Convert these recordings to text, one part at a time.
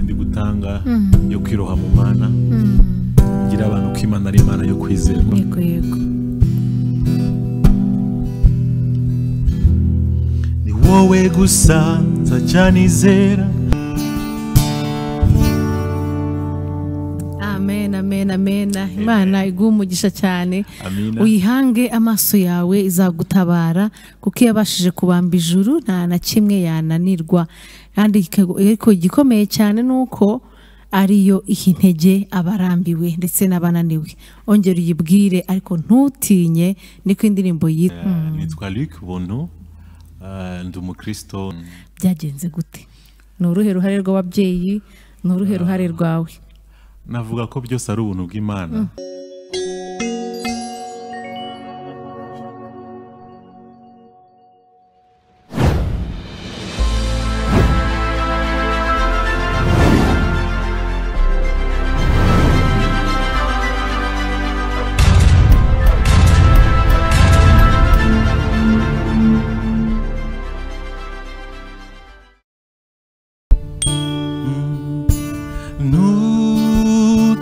ndi gutanga yo kwiroha mu Mana, ngira abantu ko Imana ari Imana yo kwizerwa. Yego yego. Ni wowe gusa nzacyanizera. Amen, amen, amen. Imana iguhe umugisha cyane. Amina. Uyihange amaso yawe izagutabara, kuko iyo yabashije kubamba ijuru nta na kimwe yananirwa. Kandi ariko igikomeye cyane nuko ariyo iha intege abarambiwe ndetse n'abananiwe. Ongera uyibwire ariko ntutinye, niko indirimbo yitwa. Nitwa Luc Buntu, ndi umukristo. Byagenze gute? Ni uruhe ruhare rw'ababyeyi? Ni uruhe ruhare rwawe? Navuga ko byose ari ubuntu bw'Imana.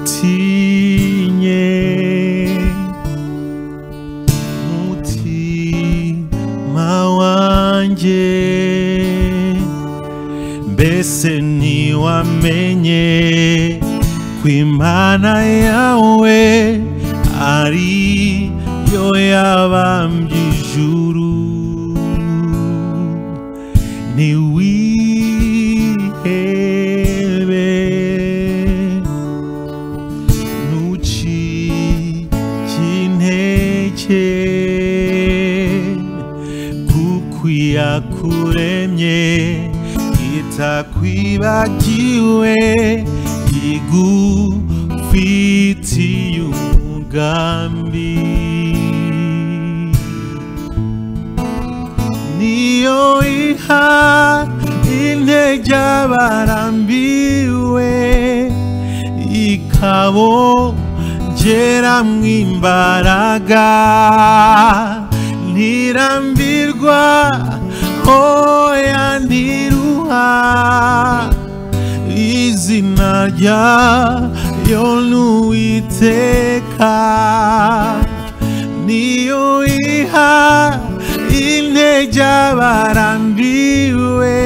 Ntutinye mutima wanjye, mbese ntiwamenye ko Imana yawe ari yo yabambye ijuru? Ntiwihebe, ntucike intege, kuko iyakuremye itakwibagiwe, igufitiye umugambi. Niyo iha intege abarambiwe, ikabongeramwo imbaraga, ntirambirwa oya ntiruha, izina ryayo ni Uwiteka. Niyo iha intege abarambiwe,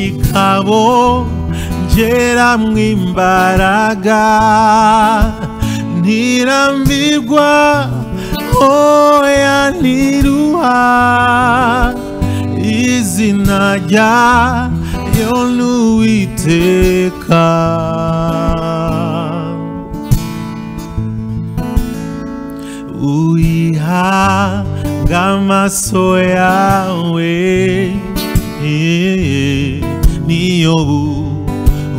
ikabongeramwo imbaraga, ntirambirwa oya ntiruha, izina ryayo ni Uwiteka. Uyihange amaso yawe, niyo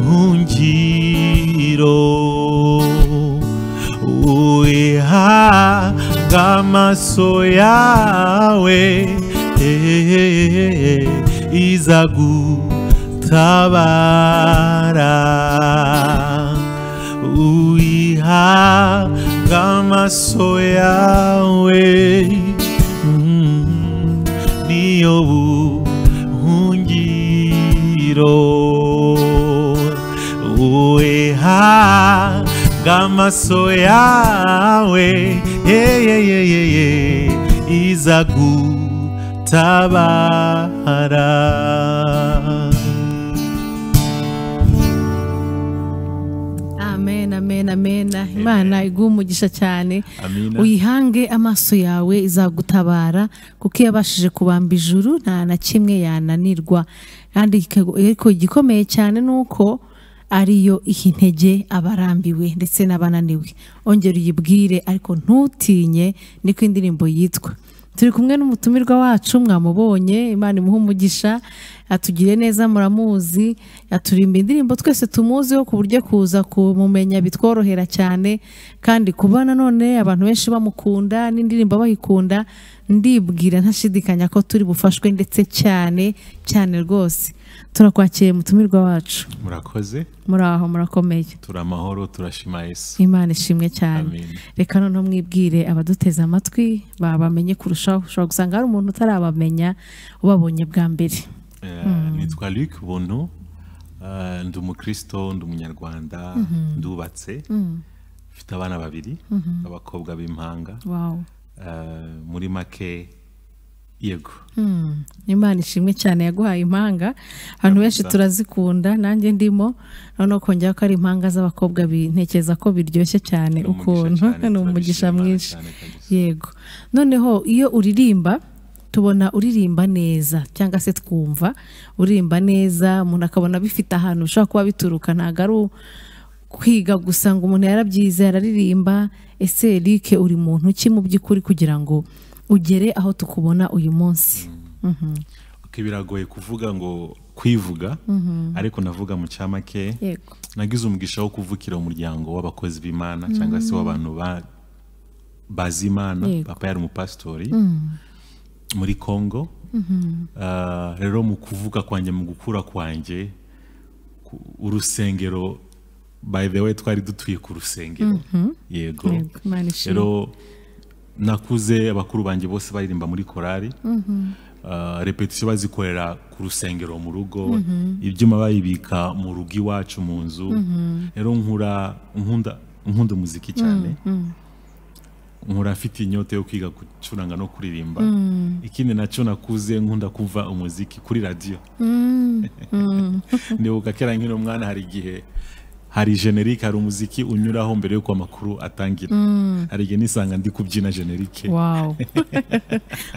buhungiro. Uyihange amaso yawe, izagutabara. Uyihange amaso yawe, niyo buhungiro. Uyihange amaso yawe, izagutabara. Amen, amen, amen. Imana iguhe umugisha cyane. Amina. Uyihange amaso yawe izagutabara, kuko iyo yabashije kubamba ijuru nta na kimwe yananirwa. Kandi ariko igikomeye cyane nuko ariyo iha intege abarambiwe ndetse n'abananiwe. Ongera uyibwire ariko ntutinye, niko indirimbo yitwa. Turi kumwe n'umutumirwa wacu, mwamubonye, Imana imuhe umugisha, atugire neza, muramuzi, aturimba indirimbo twese tumuziho ku buryo kuza kumumenya bitworohera cyane, kandi kuba nanone abantu benshi bamukunda n'indirimbo bayikunda, ndibwira ntashidikanya ko turi bufashwe ndetse cyane cyane rwose. Turakwakiriye mutumirwa wacu. Murakoze. Muraho, murakomeye. Turamahoro, turashima Yesu. Imana ishimwe cyane. Reka noneho mwibwire abaduteze amatwi babamenye kurushaho. Ushobora gusanga hari umuntu utarabamenya ubabonye bwa mbere. Nitwa Luc Buntu, Ndi umukristo, ndi umunyarwanda, ndubatse, mfite abana babiri abakobwa b'impanga. Muri make, yego. Imana ishimwe cyane yaguhaye impanga. Abantu benshi turazikunda, nanjye ndimo. Noneho kongera ko ari impanga z'abakobwa, ntekereza ko biryoshye cyane ukuntu ni umugisha mwinshi. Yego. Noneho iyo uririmba tubona uririmba neza, cyangwa se twumva uririmba neza, umuntu akabona bifite ahantu ushobora kuba bituruka, ntabwo ari kwiga gusa ngo umuntu yarabyize yararirimba. Ese Luc, uri muntu ki mu by'ukuri kugira ngo ugere aho tukubona uyu munsi? Biragoye kuvuga ngo kwivuga, ariko navuga mu cyamake. Nagize umugisha wo kuvukira umuryango w'abakozi b'Imana, cyangwa se w'abantu bazi Imana. Papa yari umupasitori muri Congo. Rero mu kuvuga kwanjye, mu gukura kwanjye, urusengero, by the way twari dutuye ku rusengero. Yego. Rero nakuze abakuru banjye bose baririmba muri korari, repetition bazikorera ku rusengero mu rugo, ibyuma bayibika mu rugo iwacu mu nzu. Rero nkura nkunda umuziki cyane, nkura mfite inyota yo kwiga gucuranga no kuririmba. Ikindi nacyo, nakuze nkunda kumva umuziki kuri radio. Ndibuka kera nkiri umwana, hari igihe hari générique, hari umuziki unyuraho mbere yuko amakuru atangira, hari igihe nisanga ndi kubyina générique. Wow,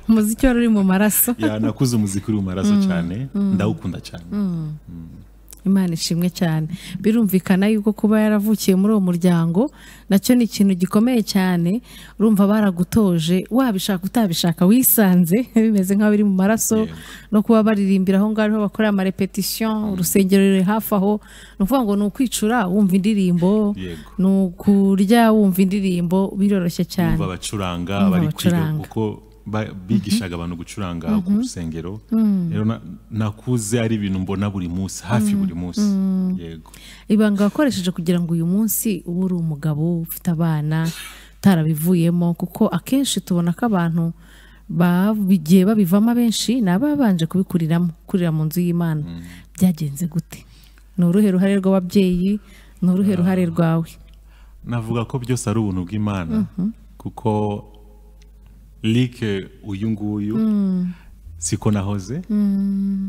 umuziki wari uri mu maraso. Ya, nakuze umuziki uri mu maraso cyane, ndawukunda cyane. Imana ishimwe cyane. Birumvikana yuko kuba yaravukiye muri uwo muryango nacyo ni ikintu gikomeye cyane. Urumva baragutoje, wabishaka utabishaka wisanze bimeze nk'aho biri mu maraso. No kuba baririmbira aho ngaho bakora ama répétition, urusengero ruri hafi aho, ni ukuvuga ngo ni ukwicura wumva indirimbo, ni ukurya wumva indirimbo, biroroshye cyane. Wumva abacuranga bari kwiga, kuko bigishaga abantu gucuranga ku rusengero. Rero nakuze ari ibintu mbona buri munsi, hafi buri munsi. Yego. Ibanga wakoresheje kugira ngo uyu munsi ube uri umugabo ufite abana utarabivuyemo, kuko akenshi tubona ko abantu babigiye babivamo abenshi ni ababanje kubikuriramo, kurira mu nzu y'Imana. Byagenze gute? Ni uruhe ruhare rw'ababyeyi? Ni uruhe ruhare rwawe? Navuga ko byose ari ubuntu bw'Imana, kuko Luc uyu nguyu siko nahoze.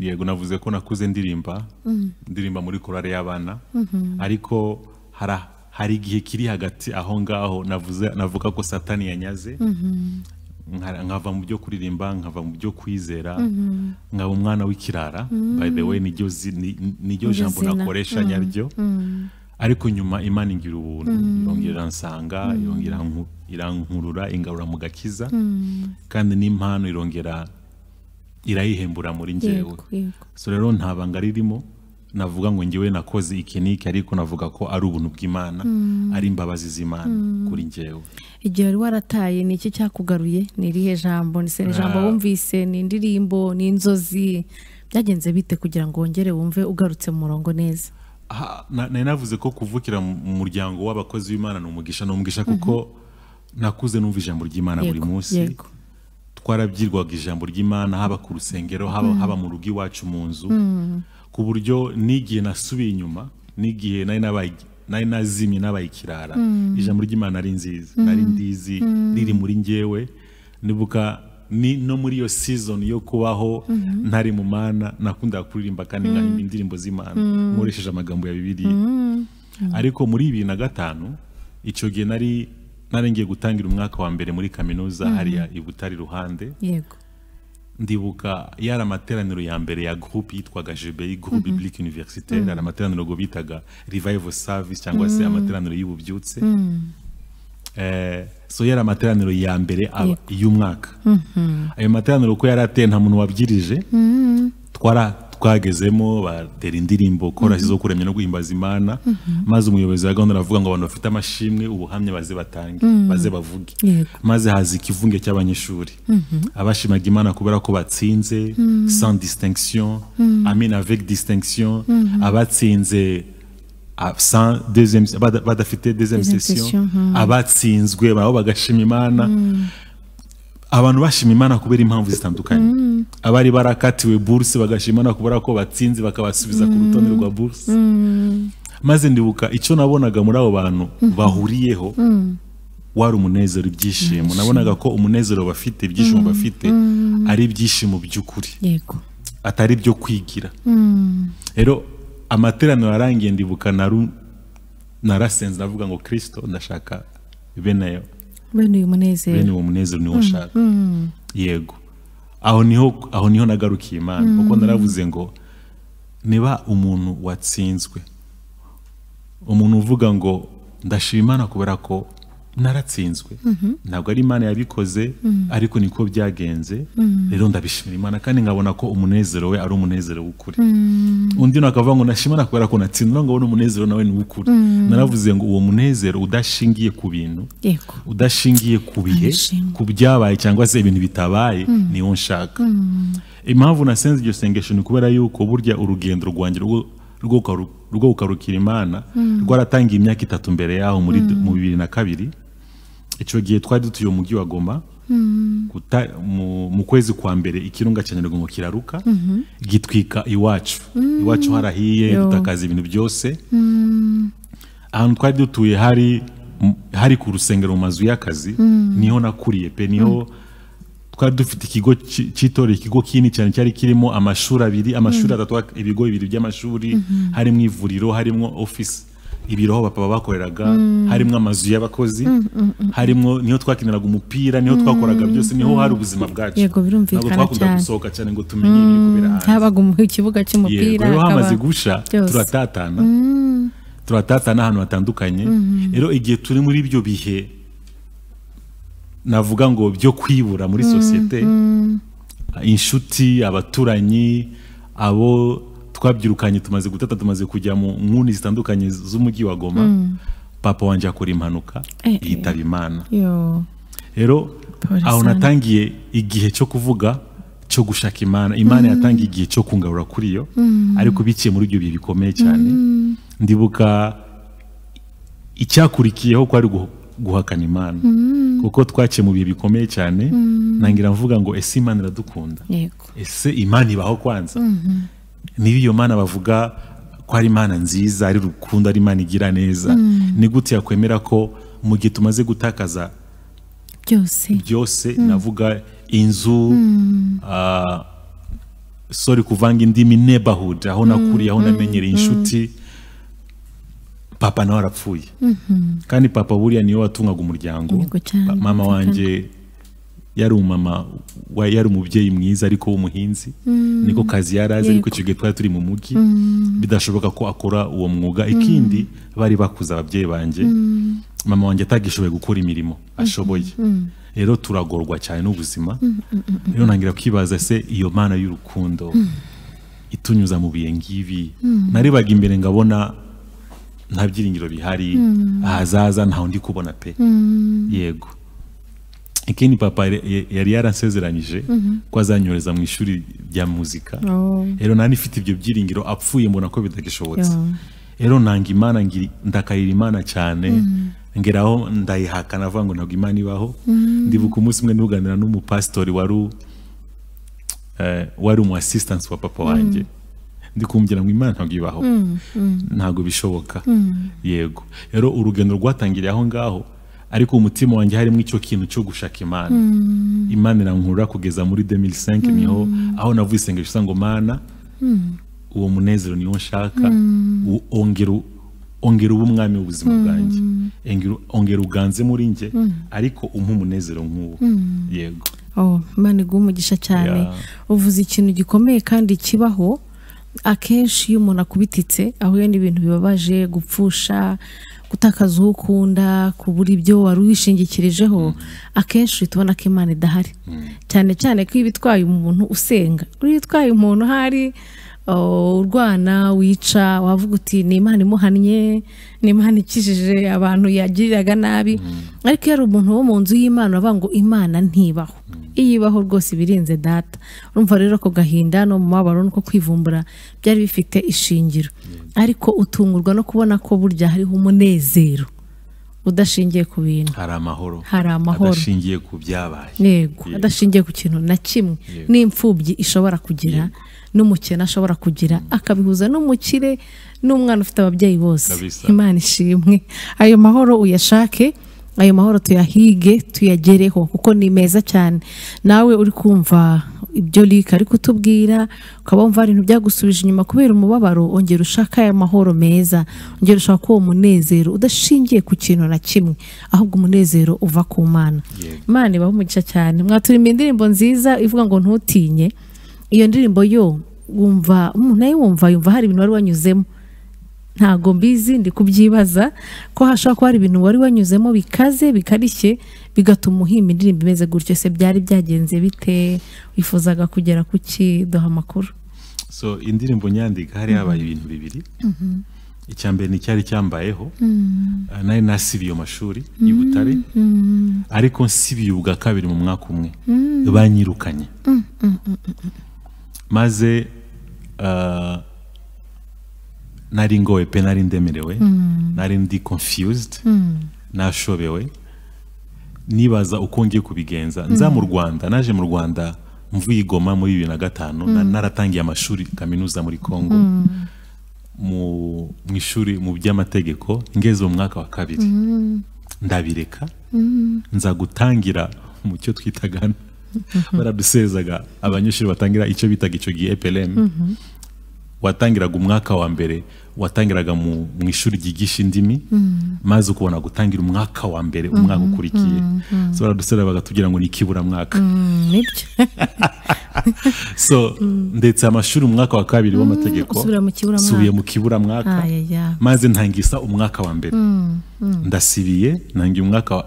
Yego, navuze ko nakuze ndirimba muri korale y'abana, ariko hari igihe kiri hagati aho ngaho navuga ko Satani yanyaze, nkava mu byo kuririmba, nkava mu byo kwizera, nkaba umwana w'ikirara. By the way, niryo jambo nakoresha nyaryo. Ariko nyuma Imana ingira ubuntu, irongera nsanga, irongera irankurura, ingarura mu gakiza, kandi n'impano irongera irayihembura muri njyewe. So rero nta banga ririmo navuga ngo njyewe nakoze iki n'iki, ariko navuga ko ari ubuntu bw'Imana, ari imbabazi z'Imana kuri njyewe. Igihe wari warataye, ni iki cyakugaruye? Ni irihe jambo? Ni ijambo wumvise? Ni indirimbo? Ni inzozi? Byagenze bite kugira ngo wongere wumve ugarutse mu murongo neza? Nari navuze ko kuvukira mu muryango w'abakozi b'Imana ni umugisha, ni umugisha kuko nakuze numva ijambo ry'Imana buri munsi. Twarabyirwaga ijambo ry'Imana haba ku rusengero, haba mu rugo iwacu mu nzu, ku buryo n'igihe nasubiye inyuma, n'igihe nari nazimye nabaye ikirara, ijambo ry'Imana ari nziza, nari ndizi, riri muri njyewe. Nibuka ni no muri iyo season yo kubaho ntari mu Mana, nakundaga kuririmba kandi ngahimba indirimbo z'Imana nkoresheje amagambo ya Bibiliya. Ariko muri 2005, icyo gihe nari ngiye gutangira umwaka wa mbere muri kaminuza hariya i Butare iruhande. Yego. Ndibuka yari amateraniro ya mbere ya groupe yitwaga GBI, Groupe Biblique Universitaire, yari amateraniro go bitaga Revival Service, cyangwa se amateraniro y'ububyutse. So yari amateraniro ya mbere y'umwaka. Ayo materaniro uko yari ateye nta muntu wabyirije, twagezemo batera indirimbo korasi zo kuremya no guhimbaza Imana, maze umuyobozi wa gahunda aravuga ngo abantu bafite amashimwe ubuhamya baze batange, baze bavuge. Maze haza ikivunge cy'abanyeshuri abashimaga Imana kubera ko batsinze sans distinction, amen, avec distinction, abatsinze sans deuxième, badafite deuxième session, abatsinzwe nabo bagashima Imana. Abantu bashima Imana kubera impamvu zitandukanye. Abari barakatiwe bourse bagashima Imana kubera ko batsinze, bakabasubiza ku rutonde rwa bourse. Maze ndibuka icyo nabonaga muri abo bantu bahuriyeho wari umunezero, ibyishimo. Nabonaga ko umunezero bafite, ibyishimo bafite ari ibyishimo by'ukuri, atari ibyo kwigira. Rero amateraniro arangiye, ndibuka narasenze, ndavuga ngo Kristo, ndashaka bene ayo, bene uyu munezero, bene uwo munezero niwo nshaka. Yego, aho niho nagarukiye Imana, kuko naravuze ngo niba umuntu watsinzwe, umuntu uvuga ngo ndashima Imana kubera ko naratsinzwe, ntabwo ari Imana yabikoze, ariko niko byagenze, rero ndabishimira Imana, kandi nkabona ko umunezero we ari umunezero w'ukuri. Undi nawe akavuga ngo ndashima Imana kubera ko natsinzwe, ngabona umunezero nawe ni uw'ukuri. Naravuze ngo uwo munezero udashingiye ku bintu, udashingiye ku bihe, Ndashima. ku byabaye cyangwa se ibintu bitabaye, niwo nshaka. Impamvu nasenze iryo sengesho ni kubera yuko burya urugendo rwanjye rwo gukarukira Imana rwaratangiye imyaka 3 mbere yaho, muri mu 2002. Icyo gihe twari dutuye mu mujyi wa Goma. Mu kwezi kwa mbere ikirunga cya Nyiragongo kiraruka, gitwika iwacu. Iwacu harahiye, dutakaza ibintu byose. Ahantu twari dutuye hari ku rusengero, mu mazu y'akazi, niho nakuriye pe. Niho twari dufite ikigo cy'itorero, ikigo kinini cyane cyari kirimo amashuri abiri, amashuri atatu, ibigo bibiri by'amashuri, harimo ivuriro, harimo office, ibiro aho papa bakoreraga, harimo amazu y'abakozi, harimo niho twakiniraga umupira, niho twakoraga byose, niho hari ubuzima bwacu. Yego, birumvikana Ntabwo twakundaga cyane. gusohoka cyane ngo tumenye ibiri kubera hanze. Habaga mu kibuga cy'umupira, Yego, rero hakaba hamaze gusha, byose. Turatatana ahantu hatandukanye. Rero igihe turi muri ibyo bihe, navuga ngo byo kwibura muri sosiyete, inshuti, abaturanyi, abo twabyirukanye, tumaze gutata, tumaze kujya mu nkuni zitandukanye z'umujyi wa Goma, papa wanjye akora impanuka, yitaba Imana. Yo. Rero Pole aho sana. natangiye igihe cyo kuvuga, cyo gushaka Imana. Imana yatangiye igihe cyo kungarura kuri yo, ariko biciye muri ibyo bihe bikomeye cyane. Ndibuka icyakurikiyeho ko ari guhakana Imana, kuko twaciye mu bihe bikomeye cyane. Nangira mvuga ngo ese Imana iradukunda? Ese Imana ibaho kwanza? Niba iyo Mana bavuga ko ari Imana nziza, ari rukundo, ari Imana igira neza, ni gute yakwemera ko mu gihe tumaze gutakaza byose, byose, navuga inzu, sorry kuvanga indimi, neighborhood aho nakuriye, aho namenyereye inshuti, papa nawe arapfuye, kandi papa buriya niwe watungaga umuryango. Yego cyane, Mama birumvikana. wanjye yari umumama yari umubyeyi mwiza, ariko w'umuhinzi, niko kazi yari azi, ariko icyo gihe twari turi mu mujyi, bidashoboka ko akora uwo mwuga. Ikindi, bari bakuze ababyeyi banjye, mama wanjye atagishoboye gukora imirimo ashoboye, rero turagorwa cyane n'ubuzima. Rero ntangira kwibaza, se iyo Mana y'urukundo itunyuza mu bihe ngibi? Narebaga imbere ngabona nta byiringiro bihari, ahazaza ntaho ndi kubona pe. Yego, ikindi, papa yari yaransezeranyije ko azanyohereza mu ishuri rya muzika. Rero nari nifite ibyo byiringiro, apfuye mbona ko bitagishobotse. Rero nanga Imana, ndakarira Imana cyane, ngeraho ndayihakana, avuga ngo ntabwo Imana ibaho. Ndibuka umunsi umwe nuganira n'umupasitori wari umu assistant wa papa wanjye, ndi kumbwira ngo Imana ntabwo ibaho, ntabwo bishoboka. Yego, rero urugendo rwatangiriye aho ngaho, ariko umutima wanjye harimo icyo kintu cyo gushaka Imana. Imana irankura kugeza muri 2005, niho aho navuye isengesho ngo Mana, uwo munezero niwo nshaka, ongera ube umwami w'ubuzima bwanjye, ongera uganze muri njye, ariko umpe umunezero nk'uwo. Yego. Oh, Imana iguhe umugisha cyane. Uvuze ikintu gikomeye kandi kibaho akenshi iyo umuntu akubititse, ahuye n'ibintu bibabaje, gupfusha, gutakaza uwo ukunda, kubura ibyo wari wishingikirijeho, akenshi uhita ubona ko Imana idahari, cyane cyane ko iyo ibitwaye umuntu usenga, iyo itwaye umuntu hari urwana wica, wavuga uti ni Imana imuhannye, ni Imana ikijije abantu yagiriraga nabi. Ariko iyo ari umuntu wo mu nzu y'Imana, bavuga ngo Imana ntibaho, iyo ibaho rwose ibirinze data. Urumva rero ako gahinda no mu mababaro nuko kwivumbura byari bifite ishingiro, ariko utungurwa no kubona ko burya hariho umunezero. Udashingiye ku bintu. Hari amahoro. Hari amahoro. Adashingiye ku byabaye. Yego, adashingiye ku kintu na kimwe. N'imfubyi ishobora kugira, n'umukene ashobora kugira, akabihuza n'umukire n'umwana ufite ababyeyi bose. Imana ishimwe. Ayo mahoro uyashake, ayo mahoro tuyahige, tuyagereho kuko ni meza cyane. Nawe uri kumva ibyo Luc ari kutubwira, ukaba wumva hari ibintu byagusubije inyuma kubera umubabaro, ongera ushaka aya mahoro meza, ongera ushaka uwo munezero udashingiye ku kintu na kimwe, ahubwo umunezero uva ku Mana. Imana ibahe umugisha cyane. Mwaturimba indirimbo nziza ivuga ngo ntutinye. Iyo ndirimbo yo wumva umuntu ayumva yumva hari ibintu wari wanyuzemo. Ntago mbizi, ndi kubyibaza ko hashobora kuba hari ibintu wari wanyuzemo bikaze bikarishye bigatuma uhimba indirimbo imeze gutyo. Se byari byagenze bite? Wifuzaga kugera kuki? Duha amakuru. So indirimbo nyandika hari habaye ibintu bibiri. Icya mbere ni cyari cyambayeho, nari nasibiye amashuri i Butare, ariko nsibiye ubwa kabiri mu mwaka umwe banyirukanye. Maze nari ngowe pe, nari ndemerewe, nari ndi confused, nashobewe, nibaza uko ngiye kubigenza. Nza mu Rwanda, naje mu Rwanda mvuye i Goma muri 2005, naratangiye amashuri kaminuza muri Congo, mu ishuri mu by'amategeko, ngeze mu mwaka wa kabiri ndabireka, nza gutangira mu cyo twitaga baradusezaga abanyeshuri batangira icyo bitaga icyo gihe EPLM. Watangiraga umwaka wa mbere, watangiraga mu ishuri ryigisha indimi, maze ukubona gutangira umwaka wa mbere umwaka ukurikiye. So baradusera bagatubwira ngo ni ikibura mwaka. Nibyo. So ndetse amashuri umwaka wa kabiri w'amategeko subiye mu kibura mwaka, maze ntangisa umwaka wa mbere. Ndasibiye, ntangiye umwaka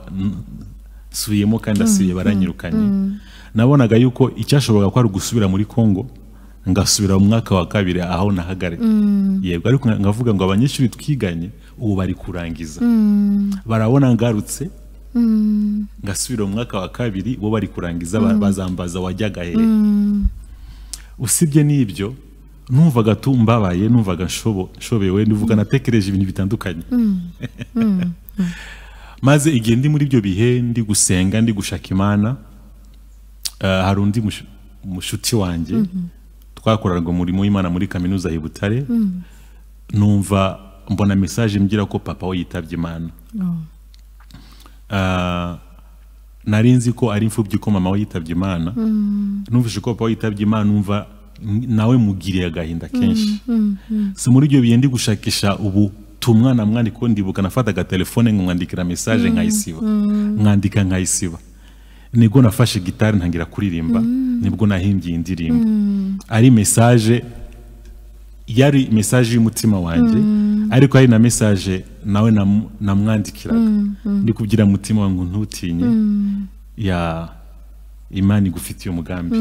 subiyemo kandi ndasibiye, baranyirukanye. Nabonaga yuko icyashoboraga ko ari gusubira muri Congo, ngasubira mu mwaka wa kabiri aho nahagare. Yego, ariko ngavuga ngo abanyeshuri twiganye ubu bari kurangiza, barabona ngarutse ngasubira mu mwaka wa kabiri, bo bari kurangiza, bazambaza wajyaga hehe. Usibye n'ibyo, numvaga tumbabaye, numvaga nshobewe, ndivuga natekereje ibintu bitandukanye. Maze igihe ndi muri ibyo bihe, ndi gusenga, ndi gushaka Imana, hari undi mushuti wanjye twakoranaga umurimo w'Imana muri kaminuza y'i Butare, numva mbona message imbwira ko papa we yitabye Imana. Nari nzi ko ari imfubyi ko mama we yitabye Imana. Numvise ko papa we yitabye Imana, numva nawe mugiriye agahinda kenshi. So muri ibyo bihe ndi gushakisha ubutumwa namwandiko, ndibuka nafataga telefone nkamwandikira message nkayisiba, nkandika nkayisiba. Nibwo nafashe gitari ntangira kuririmba, nibwo nahimbye indirimbo. Ari message, yari message y'umutima wanjye, ariko ari na message nawe namwandikiraga, ndi kubwira mutima wangu ntutinye, ya Imana igufitiye umugambi.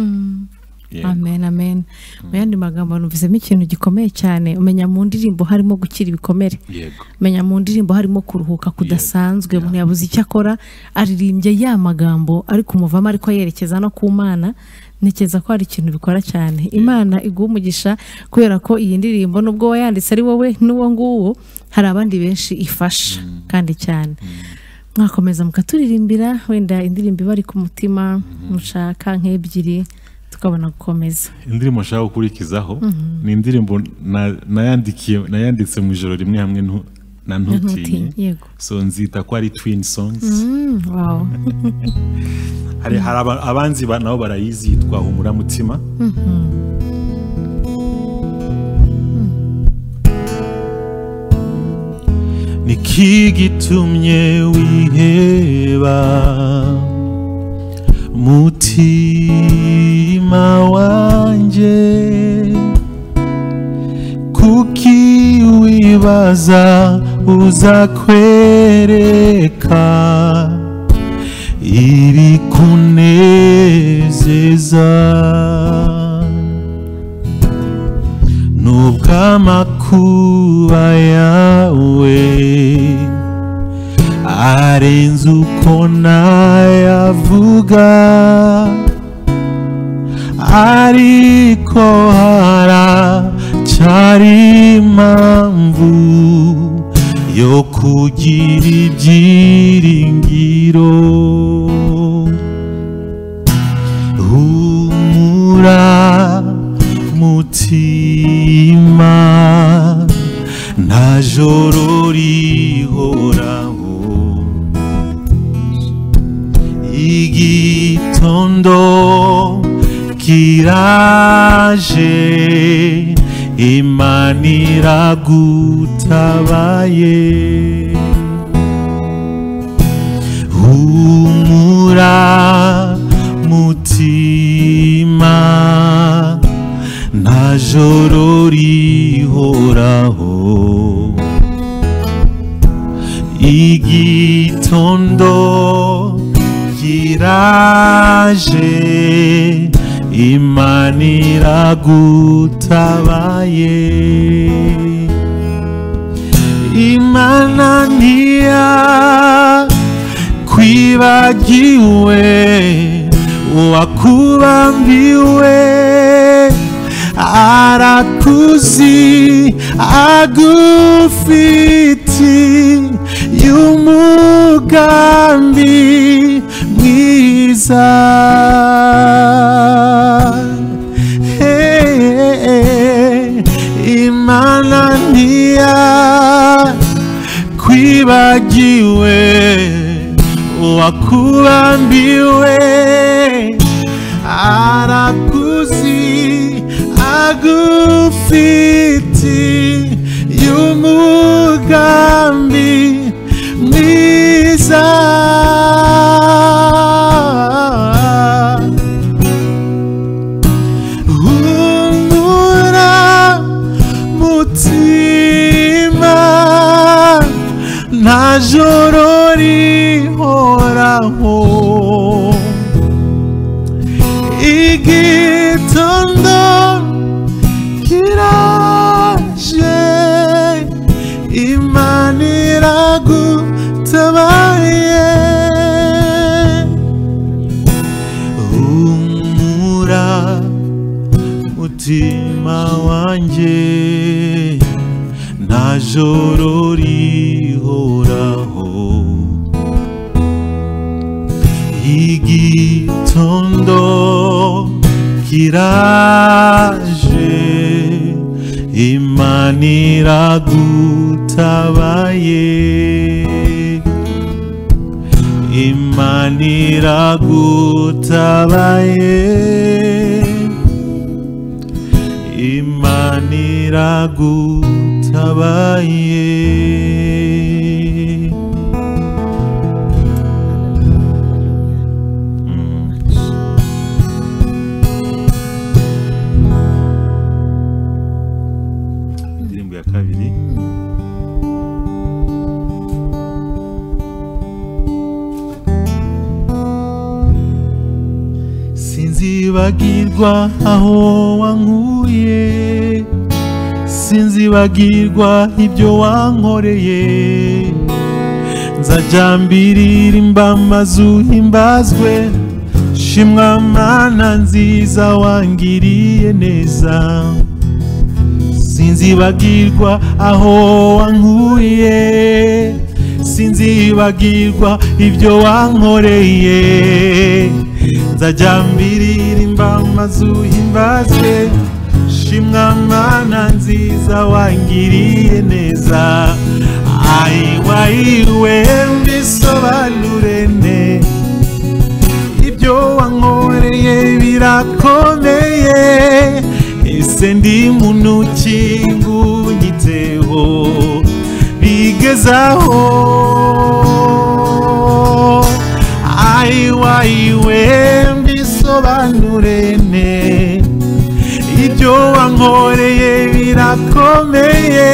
Amen, amen. Mu yandi magambo numvisemo ikintu gikomeye cyane, umenya mu ndirimbo harimo gukira ibikomere. Umenya mu ndirimbo harimo kuruhuka kudasanzwe. Umuntu yabuze icyo akora, aririmbye ya magambo ari kumuvamo, ariko yerekeza no ku Mana. Ntekereza ko hari ikintu bikora cyane. Imana iguha umugisha kubera ko iyi ndirimbo nubwo wayanditse ari wowe n'uwo nguwo, hari abandi benshi ifasha kandi cyane. Mwakomeza mukaturirimbira wenda indirimbo ibari ku mutima, mushaka nk'ebyiri tukabona gukomeza. Indirimbo nshaka gukurikizaho ni indirimbo nayanditse mu ijoro rimwe hamwe na Ntutinye. So nzita ko ari twin songs. Wow. Hari abanzi nabo barayizi, yitwa Humura Mutima. Niki gitumye wiheba mutima wanjye, kuki wibaza uzakwereka ibikunezeza, nubwo amakuba yawe arenze uko nayavuga, ariko haracyari impamvu yo kugira ibyiringiro. Humura mutima, nta joro rihoraho, igitondo kiraje, Imana iragutabaye. Humura mutima, nta joro rihoraho, igitondo kiraje, Imana iragutabaye. Imana ntiyakwibagiwe, uwakubambiwe arakuzi, agufiti y'umugambi mwiza. Imana ntiyakwibagiwe, uwakubambiwe arakuzi, agufiti y'umugambi mwiza. Humura mutima, nta joro rihoraho, igitondo kiraje, Imana iragutabaye. Humura mutima wanjye, nta joro rihoraho, igitondo kiraje, Imana iragutabaye. Imana iragutabaye, Imana iragutabaye. Indirimbo ya kabiri. Sinzibagirwa aho wankuye, sinzibagirwa ibyo wankoreye, nzajya mbiririmba amazu himbazwe, shimwa Mana nziza wangiriye neza. Sinzibagirwa aho wankuye, sinzibagirwa ibyo wankoreye, nzajya mbiririmba amazu himbazwe, shimwa Mana nziza wangiriye neza. Ayiwayiwe mbisobanure ne, ibyo wankoreye birakomeye, ese ndi muntu ki ngunyiteho bigezaho. Ayiwayiwe mbisobanure ne, ibyo wankoreye birakomeye,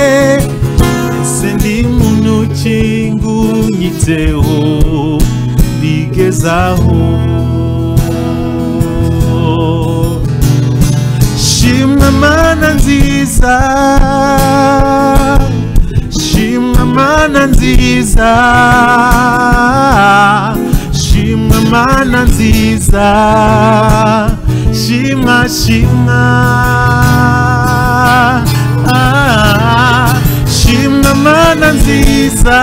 ese ndi muntu ki ngunyiteho bigezaho. Shimwa Mana nziza, shimwa Mana nziza, shimwa Mana nziza, shimwa shimwa, Shimwa mana nziza,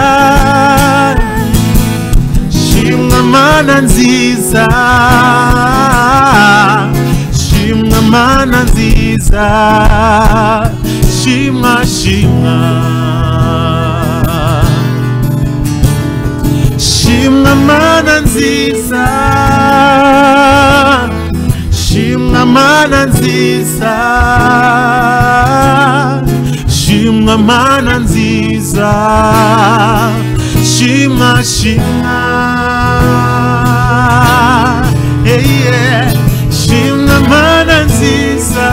shimwa mana nziza, shimwa mana nziza, shimwa shimwa. Shimwa mana nziza, shimwa mana nziza, shimwa mana nziza, shimwa shimwa. Hey, yeah. Shimwa mana nziza,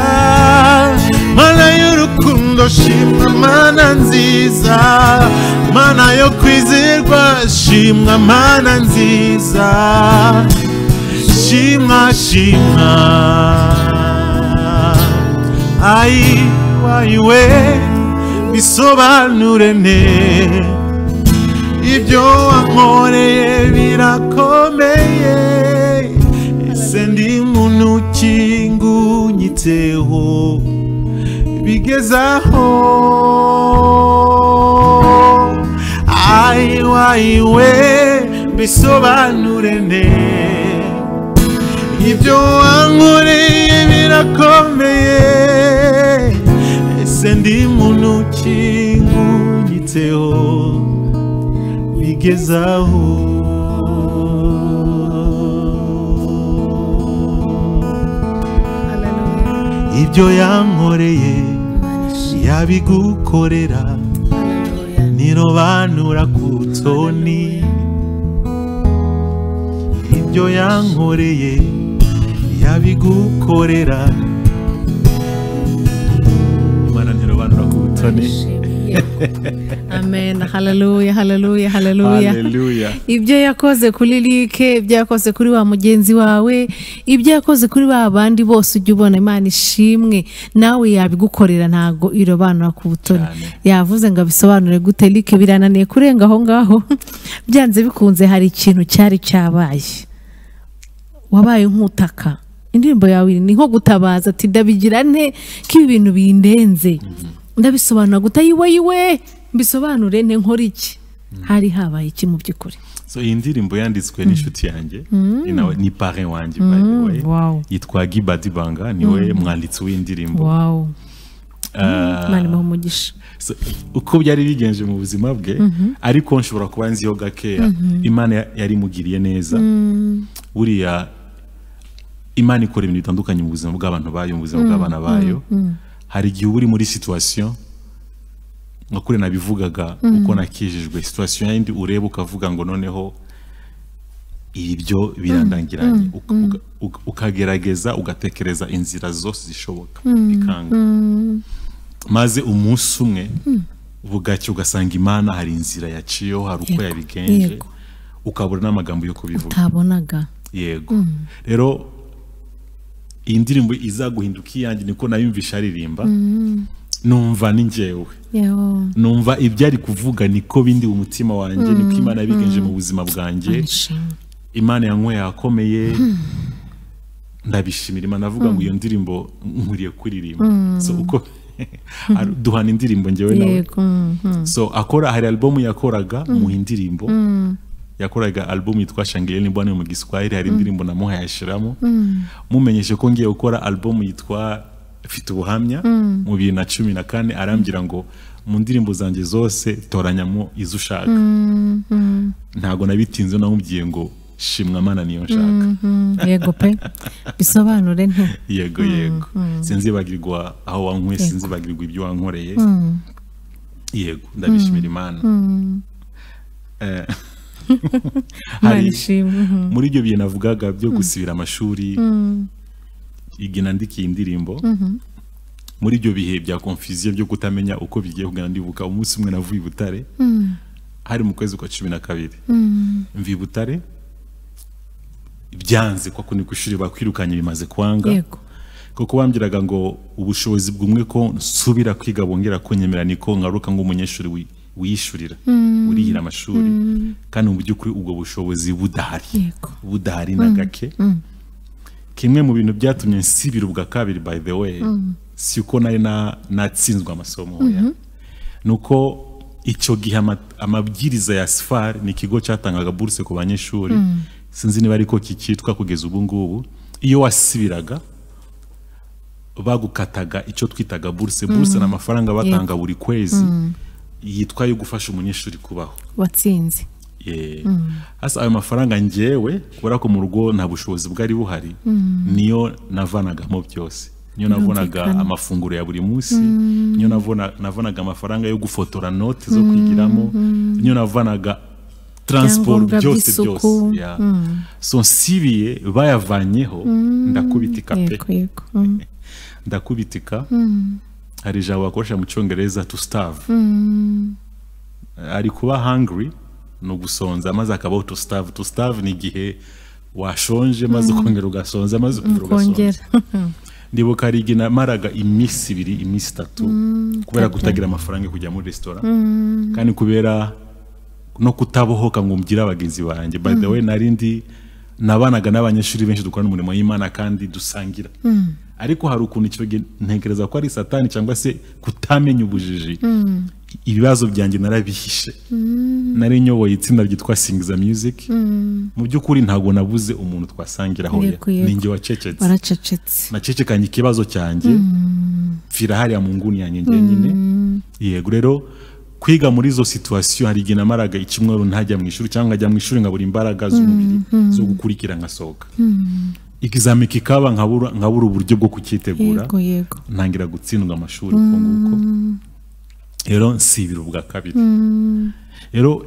mana y'urukundo, shimwa mana nziza, mana yo kwizerwa, shimwa mana nziza, shimwa shimwa. Ai waiwe bisobanure ne, ibyo wankoreye birakomeye, ese ndi muntu ki ngunyiteho bigezaho. Ai waiwe bisobanure ne, ibyo wankoreye birakomeye, ese ndi muntu ki ngunyiteho bigezaho. Ibyo yankoreye yabigukorera, nirobanura ku toni. Ibyo yankoreye yabigukorera, Imana ntirobanura ku butoni. Amen. Hallelujah, hallelujah, hallelujah. Hallelujah. Ibyo yakoze kuri Like, ibyo yakoze kuri wa mugenzi wawe, ibyo yakoze kuri ba bandi bose ujya ubona, Imana ishimwe, nawe yabigukorera, ntago irobanura ku butoni. Yavuze ngo abisobanure gute Like, birananiye kurenga aho ngaho. Byanze bikunze hari ikintu cyari cyabaye, wabaye nk'utaka. Indirimbo yawe ni nko gutabaza ati ndabigira nte ko ibi bintu bindenze, ndabisobanura guta yiwe yiwe, mbisobanure nte nkora iki? Hari habaye iki mu by'ukuri? So iyi ndirimbo yanditswe n'inshuti yanjye, ni parrain wanjye by the way. Wow. Yitwa Gibadi Banga, niwe mwanditsi w'indirimbo. Wow. Imana imuhe umugisha. So, uko byari bigenje mu buzima bwe, ariko nshobora kuba nziho gakeya, Imana yarimugiriye neza. Buriya Imana ikora ibintu bitandukanye mu buzima bw'abantu bayo, mu buzima bw'abana bayo. Hari igihe uba uri muri situation nka kure nabivugaga uko nakijijwe, situation yindi ureba ukavuga ngo noneho ibyo birandangiranye, ukagerageza ugatekereza inzira zose zishoboka bikanga, maze umunsi umwe bugacya ugasanga Imana hari inzira yaciyeho, hari uko yabigenje, ukabura n'amagambo yo kubivuga utabonaga. Yego. Rero iyi ndirimbo izaguhinduka iyanjye niko nayumvisha aririmba, numva ni njyewe, numva ibyo ari kuvuga niko bindi mu mutima wanjye, niko Imana yabigenje mu buzima bwanjye. Imana yanyweye yakomeye, ndabishimira Imana. Avuga ngo iyo ndirimbo nkwiriye kuririmba. So uko duhana indirimbo njyewe nawe. So akora, hari album yakoraga mu indirimbo yakoraga album yitwa Shangileni Bwana mu Giswahili, hari indirimbo namuhaye ashiramo, mumenyeshe ko ngiye gukora album yitwa Mfite Ubuhamya mu 2014, arambwira ngo mu ndirimbo zanjye zose toranyamo izo ushaka. Ntago nabitinze, namubwiye ngo shimwa Mana niyo nshaka. Yego pe, bisobanure nte. Yego yego, sinzibagirwa aho wankuye, sinzibagirwa ibyo wankoreye. Yego, ndabishimira Imana. Muri ibyo bintu navugaga byo gusibira amashuri, igihe nandikiye indirimbo, muri ibyo bihe bya confusion byo kutamenya uko bigiye kugenda, ndibuka umunsi umwe navuye i Butare, hari mu kwezi kwa 12, mvi Butare byanze kwa kundi kwishuri bakwirukanye bimaze kwanga, kuko bambwiraga ngo ubushobozi bw'umwe ko nsubira kwiga bongera kunyemera niko ngaruka ngo umunyeshuri wiyishurira urihira amashuri, kandi mu by'ukuri ubwo bushobozi budahari, budahari na gake. Kimwe mu bintu byatumye nsibira ubwa kabiri by the way, si uko nari natsinzwe amasomo ya, Nuko icyo gihe amabwiriza ya SFAR, ni ikigo cyatangaga buruse ku banyeshuri, sinzi niba ariko kikitwa kugeza ubu ngubu, iyo wasibiraga bagukataga icyo twitaga buruse. Buruse ni amafaranga batanga buri kwezi yitwa yo gufasha umunyeshuri kubaho watsinze. Hasa ayo mafaranga njyewe kubera ko mu rugo nta bushobozi bwari buhari, niyo navanagamo byose, niyo nabonaga amafunguro ya buri munsi, niyo navonaga amafaranga yo gufotora note zo kwigiramo, niyo navanaga transport, byose byose. So nsibiye bayavanyeho, ndakubitika pe, ndakubitika. Hari ijambo bakoresha mu Cyongereza, to starve. Ari kuba hungry ni ugusonza, maze akabaho to starve. To starve ni igihe washonje maze ukongera ugasonza, maze ukongera ugasonza. Ndibuka hari igihe namaraga iminsi 2, iminsi 3 kubera kutagira amafaranga yo kujya muri resitora, kandi kubera no kutabohoka ngo mbwire abagenzi banjye. By the way, narindi nabanaga n'abanyeshuri benshi dukorana umurimo w'Imana kandi dusangira, ariko hari ukuntu icyo gihe ntekereza ko ari Satani cyangwa se kutamenya ubujiji, ibibazo byanjye narabihishe. Nari nyoboye itsinda ryitwa Singiza Music. Mu by'ukuri ntabwo nabuze umuntu twasangiraho, ninjye wacecetse, waracecetse, nacecekanye ikibazo cyanjye, mfira hariya mu nguni yanjye njyenyine. Yego, rero kwiga muri izo situation, hari igihe namaraga icyumweru ntajya mu ishuri, cyangwa nkajya mu ishuri nkabura imbaraga z'umubiri zo gukurikira, nkasohoka, ikizami kikaba nkabura uburyo bwo kucyitegura, ntangira gutsindwa amashuri uko nguko. Rero nsibira ubwa kabiri. Rero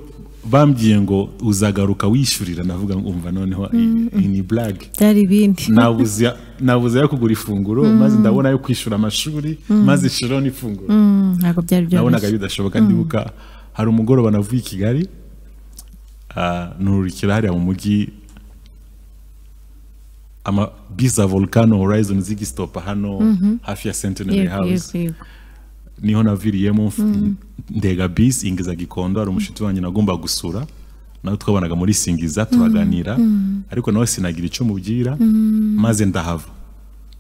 bambwiye ngo uzagaruka wishyurira, navuga ngo umva noneho iyi ni blague, byari ibindi. Nabuze yo kugura ifunguro, maze ndabona yo kwishyura amashuri, maze shiro n'ifunguro, ntabwo byari byoroshye, nabonaga bidashoboka. Ndibuka hari umugoroba navuye i Kigali, nurukira hariya mu mujyi, ama bisi Volcano Horizon zigistopa hano hafi ya Centenary House, niho naviriyemo ndega bisi ingeza Gikondo. Hari umushuti wanjye nagomba gusura, nawe twabanaga muri Singiza, turaganira, ariko nawe sinagira icyo mubwira, maze ndahava.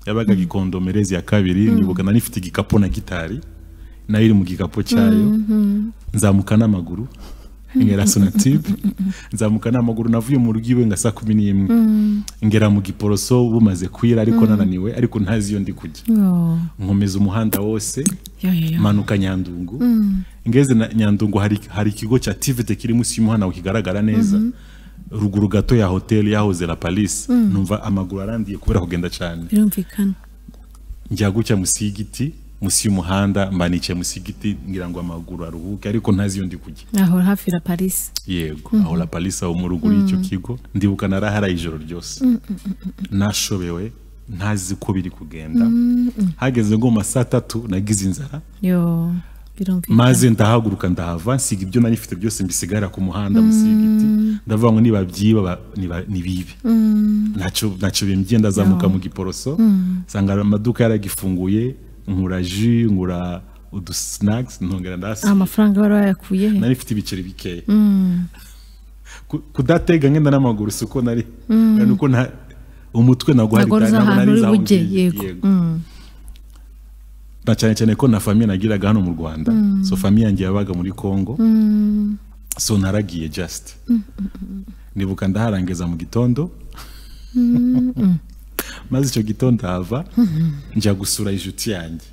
Yabaga Gikondo Merezi ya kabiri. Nibuka nari nifite igikapu na gitari nayo iri mu gikapu cyayo, nzamuka n'amaguru ngera Sonatube, nzamuka n'amaguru, navuye mu rugo iwe nga saa 11, ngera mu Giporoso bumaze kwira, ariko nananiwe, ariko ntazi iyo ndi kujya. Nkomeza umuhanda wose, manuka Nyandungu, ngeze na Nyandungu hari ikigo cya TVT kiri munsi y'umuhanda kigaragara neza, ruguru gato ya hotel yahoze La Palisse. Numva amaguru arandiye kubera kugenda cyane, birumvikana. Njya gucya munsi y'igiti, munsi y'umuhanda, mba nicaye munsi y'igiti ngira ngo amaguru aruhuke, ariko ntazi iyo ndi kujya. Aho hafi la Paris. Yego, aho La Palisse, aho mu ruguru y'icyo kigo. Ndibuka narahara ijoro ryose, nashobewe, ntazi uko biri kugenda. Hageze ngo mu saa 3 nagize inzara, yo birumvikana, maze ndahaguruka ndahava, nsiga ibyo nari mfite byose mbisigara ku muhanda munsi y'igiti, ndavuga ngo niba byiba nibibe, ntacyo bimbwiye. Ndazamuka mu Giporoso, nsanga amaduka yaragifunguye, nkura jus, nkura udu snacks, ntongera ndasi. Amafaranga wari wayakuye he? Nari mfite ibiceri bikeya. Kudatega ngenda n'amaguru si uko nari, nuko umutwe ntabwo hari ntabwo nari nzi aho ngiye. Yego. Na cyane cyane ko na famille nagiraga hano mu Rwanda, so famille yanjye yabaga muri Congo, so naragiye just. Nibuka ndaharangeza mu gitondo, maze icyo gitondo hava njya gusura inshuti yanjye,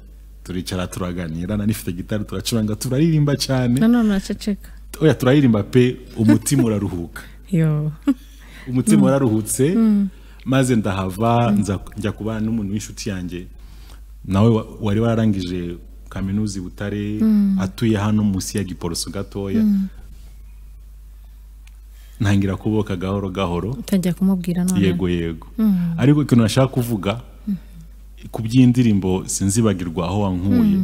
turicara turaganira, nari nifite gitari, turacuranga, turaririmba cyane. Nanone uraceceka? Oya, turaririmba pe, umutima uraruhuka. Yo. Umutima wararuhutse, maze ndahava njya kubana n'umuntu w'inshuti yanjye nawe wari wararangije kaminuza i Butare, atuye hano munsi ya Giporoso gatoya. Ntangira kuboka gahoro gahoro. Utangira kumubwira none? Yego. Ariko ikintu nashaka kuvuga ku by'indirimbo sinzibagirwa aho wankuye,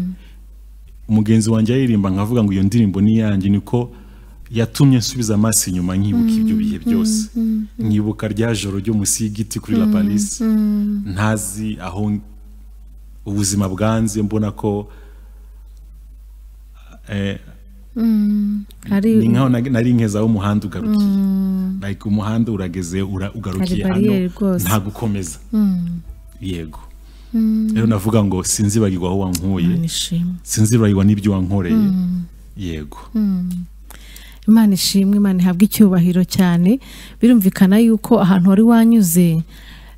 umugenzi wanjye aririmba nkavuga ngo iyo ndirimbo ni iyanjye, niko yatumye nsubiza amaso inyuma nkibuka ibyo bihe byose, nkibuka rya joro ryo munsi y'igiti kuri La Palisse, ntazi aho ubuzima bwanze, mbona ko ni nkaho nari nkeza aho umuhanda ugarukiye, like umuhanda urageze, ugarukiye Hari hano, barrière rwose. Nta gukomeza. Yego. Rero navuga ngo sinzibagirwa aho wankuye, sinzibagirwa n'ibyo wankoreye. Yego. Imana ishimwe, Imana ihabwe icyubahiro cyane. Birumvikana yuko ahantu wari wanyuze,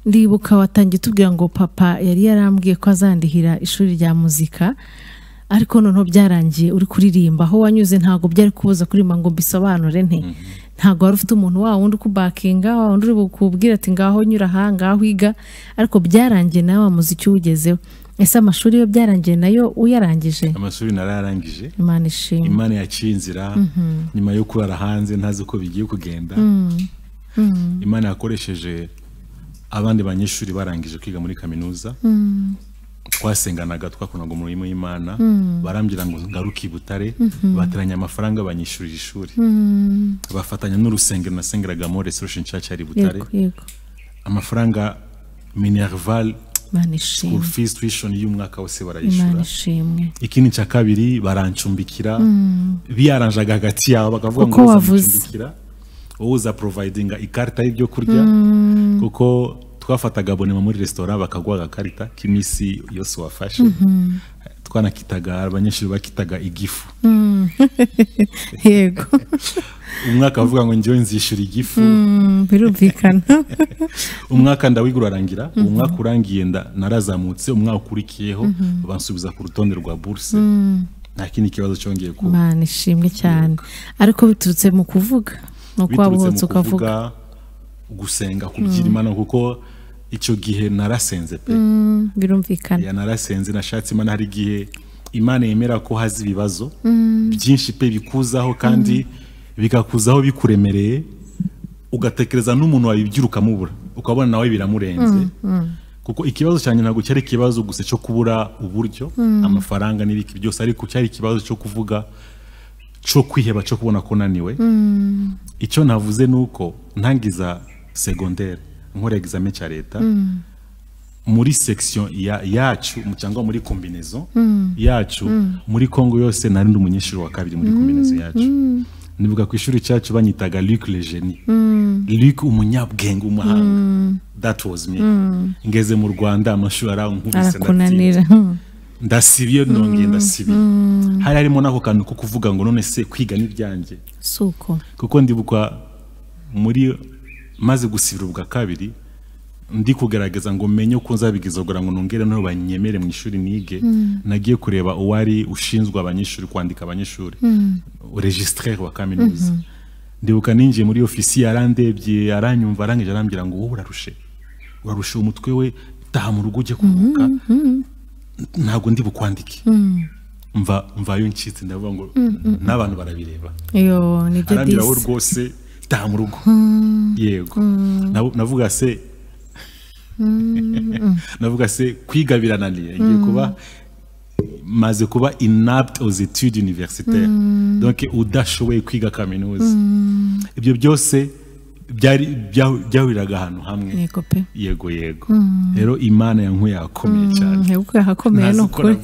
ndibuka watangiye tubwira ngo papa yari yarambwiye ko azandihira ishuri rya muzika, ariko noneho byarangiye uri kuririmba. Aho wanyuze ntabwo byari kubuza kuririmba ngo mbisobanure nte. Ntabwo wari ufite umuntu wa wundi ukubakinga, wa wundi uri bukubwira ati ngaho nyura aha, ngaho iga, ariko byarangiye nawe wa muziki uwugezeho. Ese amashuri yo byarangiye nayo uyarangije? Amashuri narayarangije. Imana ishimwe. Imana yaciye inzira nyuma yo kurara hanze ntazi uko bigiye kugenda. Imana yakoresheje abandi banyeshuri barangije kwiga muri kaminuza. Twasenganaga, twakonaga umurimo w'Imana, barambwira ngo ngaruke i Butare, bateranya amafaranga banyishurira ishuri. Bafatanya n'urusengero nasengeragamo, Restoration Church ari Butare. Amafaranga minerval, school fees, tuition y'umwaka wose barayishura. Ikindi cya kabiri barancumbikira, biyaranjaga hagati yabo bakavuga ngo uzacumbikira, wowe uza providinga ikarita y'ibyo kurya, kuko twafataga abonema muri restaurant bakaguha agakarita k'imisi yose wafashe. Twanakitaga, abanyeshuri bakitaga igifu. Yego. Umwaka bavuga ngo njyewe nzishura igifu. Birumvikana. Umwaka ndawiga urarangira, umwaka urangiye narazamutse, umwaka ukurikiyeho bansubiza ku rutonde rwa bourse. Nta kindi kibazo cyongeye kuba. Imana ishimwe cyane. Ariko biturutse mu kuvuga, no kwabuhotse ukavuga, gusenga, kubyira Imana, kuko icyo gihe narasenze pe. Birumvikana. Ya narasenze, nashatse Imana. Hari igihe Imana yemera ko hazi ibibazo byinshi pe bikuzaho, kandi bikakuzaho bikuremereye, ugatekereza n'umuntu wabibyiruka mubura, ukabona nawe biramurenze. Kuko ikibazo cyanjye ntabwo cyari ikibazo gusa cyo kubura uburyo, amafaranga n'ibiki byose, ariko cyari ikibazo cyo kuvuga, cyo kwiheba, cyo kubona ko naniwe. Icyo navuze nuko ntangiza secondaire nkora examen cya leta, muri section yacu cyangwa muri combinaison yacu, muri Congo yose nari ndi umunyeshuri wa kabiri muri combinaison yacu. Nibuka ku ishuri cyacu banyitaga Luc le génie, Luc umunyabwenge, umuhanga. That was me. Ngeze mu Rwanda amashuri arankubise, ndasibiye, nongeye ndasibiye. Hari harimo nako kantu ko kuvuga ngo none se kwiga n'ibyanjye suko, kuko ndibuka muri maze gusibira ubwa kabiri ndi kugaragaza ngo menye uko nzabigiza kugira ngo nongere no banyemere mu ishuri nige. Nagiye kureba uwari ushinzwe abanyeshuri, kwandika abanyeshuri, registraire wa kaminuza. Ndibuka ninjiye muri ofisi, yarandebye, aranyumva, arangije arambwira ngo wowe urarushe, urarushe umutwe we, taha mu rugo ujye kuruhuka, ntabwo ndi bukwandike. Mvayo ncitse, ndavuga ngo n'abantu barabireba. Yo, nibyo arambwira wowe rwose taha mu rugo. Yego. Navuga se navuga se kwiga birananiye, ngiye kuba maze kuba inapte aux études universitaires, donc udashoboye kwiga kaminuza. Ibyo byose byari byahuriraga ahantu hamwe. Yego pe. Yego yego. Rero Imana yankuye akomeye cyane. Yego yakomeye no kuri.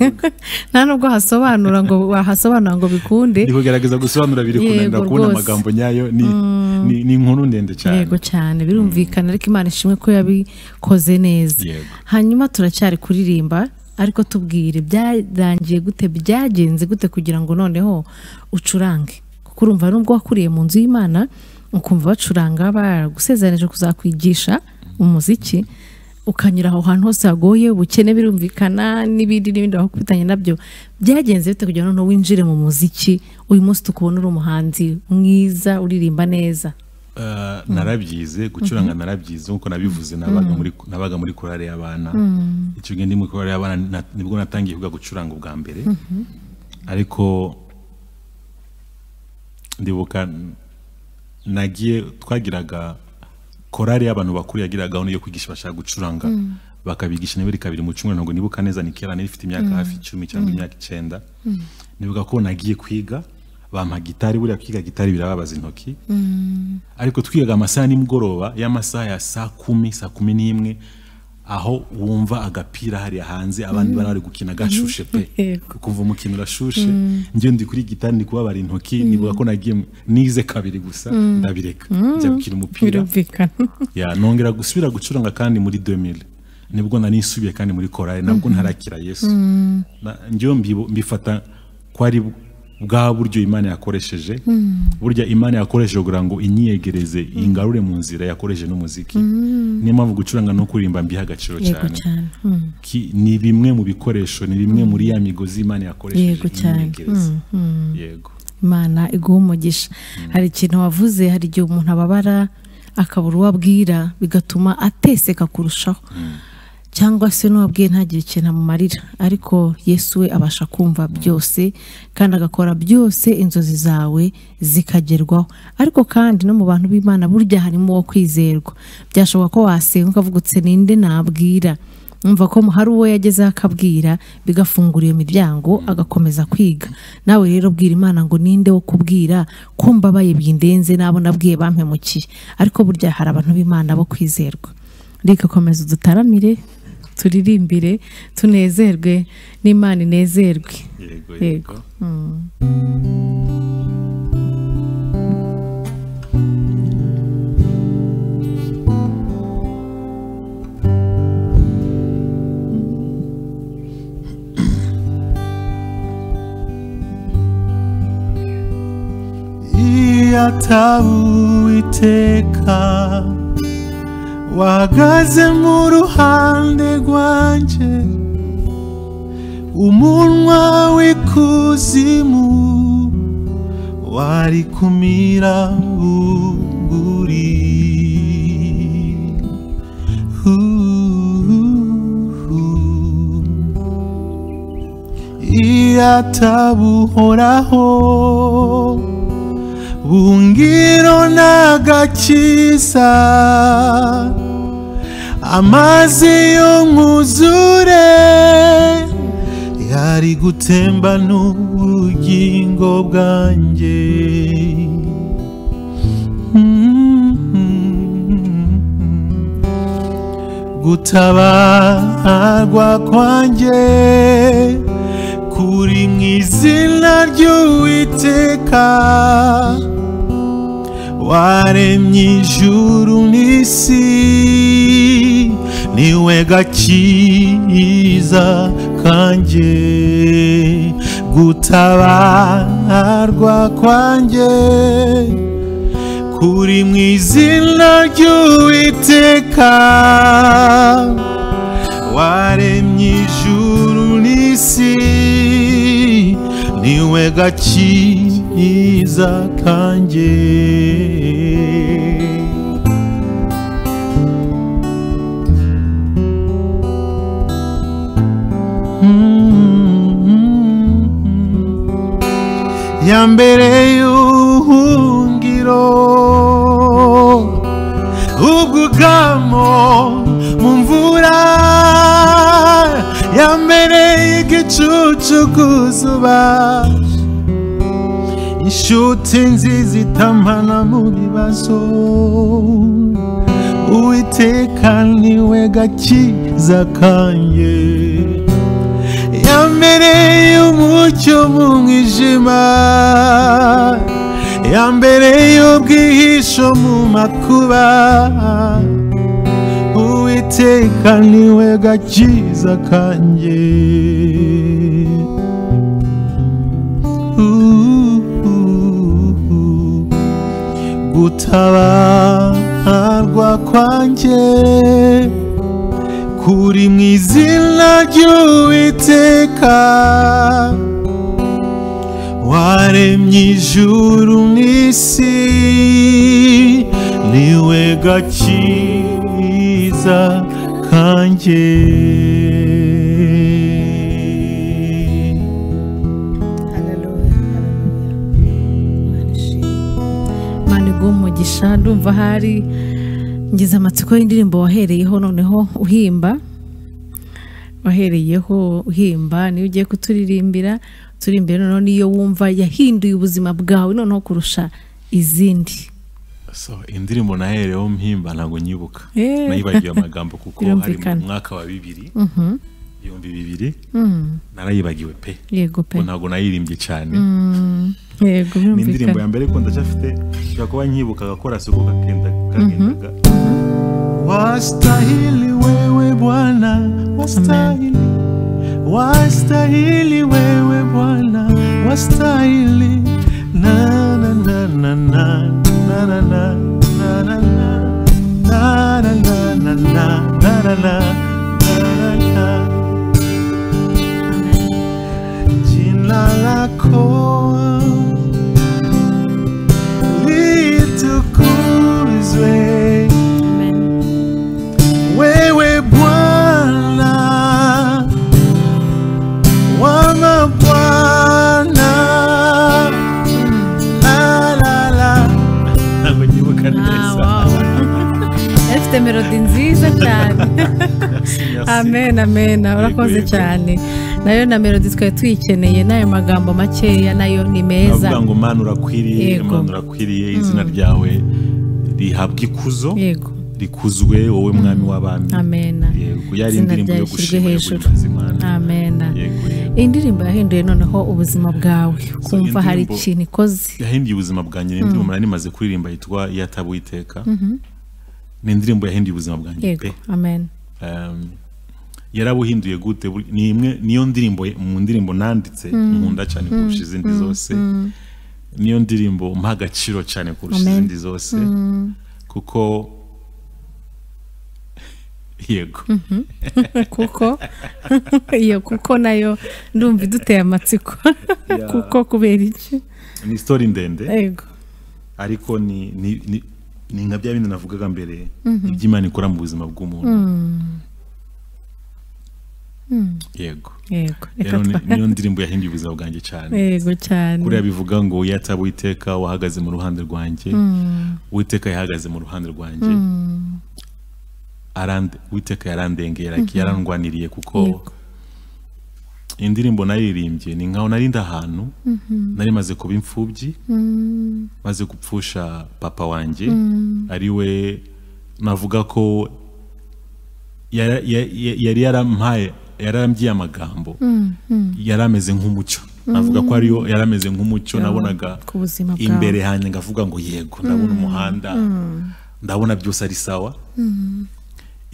Nta nubwo hasobanura ngo wahasobanura ngo bikunde. Ndi kugerageza gusobanura biri kunanira kubona amagambo nyayo, ni inkuru ndende cyane. Yego cyane, birumvikana, ariko Imana ishimwe ko yabikoze neza. Hanyuma turacyari kuririmba, ariko tubwire byarangiye gute, byagenze gute kugira ngo noneho ucurange? Kuko urumva nubwo wakuriye mu nzu y'Imana, ukumva bacuranga, baragusezeranyije kuzakwigisha umuziki, ukanyura aho hantu hose hagoye, ubukene birumvikana n'ibindi n'ibindi bakubitanye nabyo, byagenze bite kugira ngo noneho winjire mu muziki, uyu munsi tukubona uri umuhanzi mwiza uririmba neza? Narabyize gucuranga, narabyize nkuko nabivuze, nabaga muri korale y'abana. Icyo gihe ndi muri korale y'abana nibwo natangiye kwiga gucuranga ubwa mbere. Ariko ndibuka nagiye, twagiraga korale y'abantu bakuru yagiraga gahunda yo kwigisha bashaka gucuranga, bakabigisha niburi kabiri mu cyumweru. Ntabwo nibuka neza, ni kera, nari mfite imyaka hafi 10 cyangwa imyaka 9. Nibuka ko nagiye kwiga, bampa gitari. Buriya kwiga gitari birababaza intoki, ariko twigaga amasaha nimugoroba y'amasaha ya saa 10, saa 11, aho wumva agapira hariya hanze abandi bari gukina gashushe pe, ukumva umukino urashushe. Njye ndi kuri gitari ndi kubabara intoki. Nibuka ko nagiye nize kabiri gusa ndabireka, njya gukina umupira. Ya nongera gusubira gucuranga kandi muri 2000. Nibwo nanisubiye kandi muri korale nabwo ntarakira Yesu. Njyewe mbifata ko ari bwa buryo Imana yakoresheje. Burya Imana yakoresheje kugira ngo inyiyegereze ingarure mu nzira, yakoresheje n'umuziki. Niyo mpamvu gucuranga no kuririmba mbiha agaciro cyane. Ni bimwe mu bikoresho, ni bimwe muri ya migozi Imana yakoresheje inyiyegereze. Yego. Imana iguha umugisha. Hari ikintu wavuze, hari igihe umuntu ababara akabura uwo abwira bigatuma ateseka kurushaho, cyangwa se n'uwabwiye ntagire ikintu amumarira, ariko Yesu we abasha kumva byose kandi agakora byose, inzozi zawe zikagerwaho. Ariko kandi no mu bantu b'Imana burya harimo uwo kwizerwa. Byashoboka ko wasenga ukavuga utse ninde nabwira, umva ko hari uwo yagezeho akabwira bigafungura iyo miryango agakomeza kwiga. Nawe rero bwira Imana ngo ninde wo kubwira ko mbabaye bindenze nabo nabwiye bampemukiye. Ariko burya hari abantu b'Imana bo kwizerwa. Reka komeza dutaramire, turirimbire, tunezerwe n'Imana inezerwe. Yego yego. Uwiteka wahagaze mu ruhande rwanjye, umunwa w'ikuzimu wari kumira bunguri. Iyo atabuhoraho bungiro n'agakiza, amazi y'umwuzure yari gutemba n'ubugingo bwanjye. Gutabarwa kwanjye kuri mu izina ry'Uwiteka, waremye ijuru n'isi, niwe gakiza kanjye. Gutabarwa kwanjye kuri mu izina ry'Uwiteka, waremye ijuru n'isi, niwe gakiza kanjye. Ya mbere y'ubuhungiro, ubwugamo mu mvura, ya mbere y'igicucu ku zuba, inshuti nziza itamana mu bibazo, Uwiteka niwe gakiza kanjye. Ya mbere y'umucyo mu mwijima, ya mbere y'ubwihisho mu makuba, Uwiteka niwe gakiza kanjye. Gutabarwa kwanjye kuri mu izina ry'Uwiteka, waremye ijuru n'isi, niwe gakiza kanjye. Imana iguhe umugisha. Ndumva hari ngize amatsiko y'indirimbo wahereyeho noneho uhimba, wahereyeho uhimba, niyo ugiye kuturirimbira turimbira noneho niyo wumva yahinduye ubuzima bwawe noneho kurusha izindi. So indirimbo nahereyeho mpimba ntabwo nyibuka, nayibagiwe amagambo kuko hari mu mwaka wa 2000 narayibagiwe pe. Yego pe, ntabwo nayirimbye cyane. Yego birumvikana. Ni indirimbo ya mbere ko ndacyafite, nshobora kuba nyibuka agakora suko kakenda kagendaga. Wastahili wewe Bwana, wastahili. Wastahili wewe Bwana, wastahili. Na na na na na na na na na na na na na na na na na na. Jina lako litukuzwe. Wewe Bwana wa mabwana. La la la. Ntabwo nyibuka neza. Afite melodi nziza cyane. Amen, amen. Urakoze cyane. Nayo na melodi twari tuyikeneye, n'ayo magambo makeya nayo ni meza. Avuga ngo Mana urakwiriye, Mana urakwiriye, izina ryawe rihabwa ikuzo. Yego. Rikuzwe wowe mwami w'abami. Amen. Yego, yari indirimbo yo gushima Imana. Amen. Indirimbo yahinduye noneho ubuzima bwawe, kumva hari ikintu ikoze. Yahinduye ubuzima bwanjye. Indirimbo nari maze kuririmba yitwa Iyataba Uwiteka. Ni indirimbo yahinduye ubuzima bwanjye pe. Amen. Yarabuhinduye gute? Ni imwe niyo ndirimbo mu ndirimbo nanditse nkunda cyane kurusha izindi zose. Niyo ndirimbo mpa agaciro cyane kurusha izindi zose. Kuko yego. Kuko iyo kuko nayo ndumva iduteye amatsiko. Kuko kubera iki? Ni story ndende. Yego. Ariko ni ni nka bya bindi navugaga mbere, iby'Imana ikora mu buzima bw'umuntu. Yego. Yego. Niyo ndirimbo yahinduye ubuzima bwanjye cyane. Yego cyane. Kuriya bivuga ngo Iyataba Uwiteka wahagaze mu ruhande rwanjye. Uwiteka yahagaze mu ruhande rwanjye. Uwiteka yarandengera, yarandwaniriye, kuko indirimbo naririmbye ni nkaho narinda ahantu nari maze kuba imfubyi, maze gupfusha papa wanjye, ari we navuga ko yari yarampaye, yarambwiye amagambo yarameze nk'umucyo. Navuga ko ariyo yarameze nk'umucyo nabonaga imbere hanjye, ngavuga ngo yego ndabona umuhanda, ndabona byose ari sawa.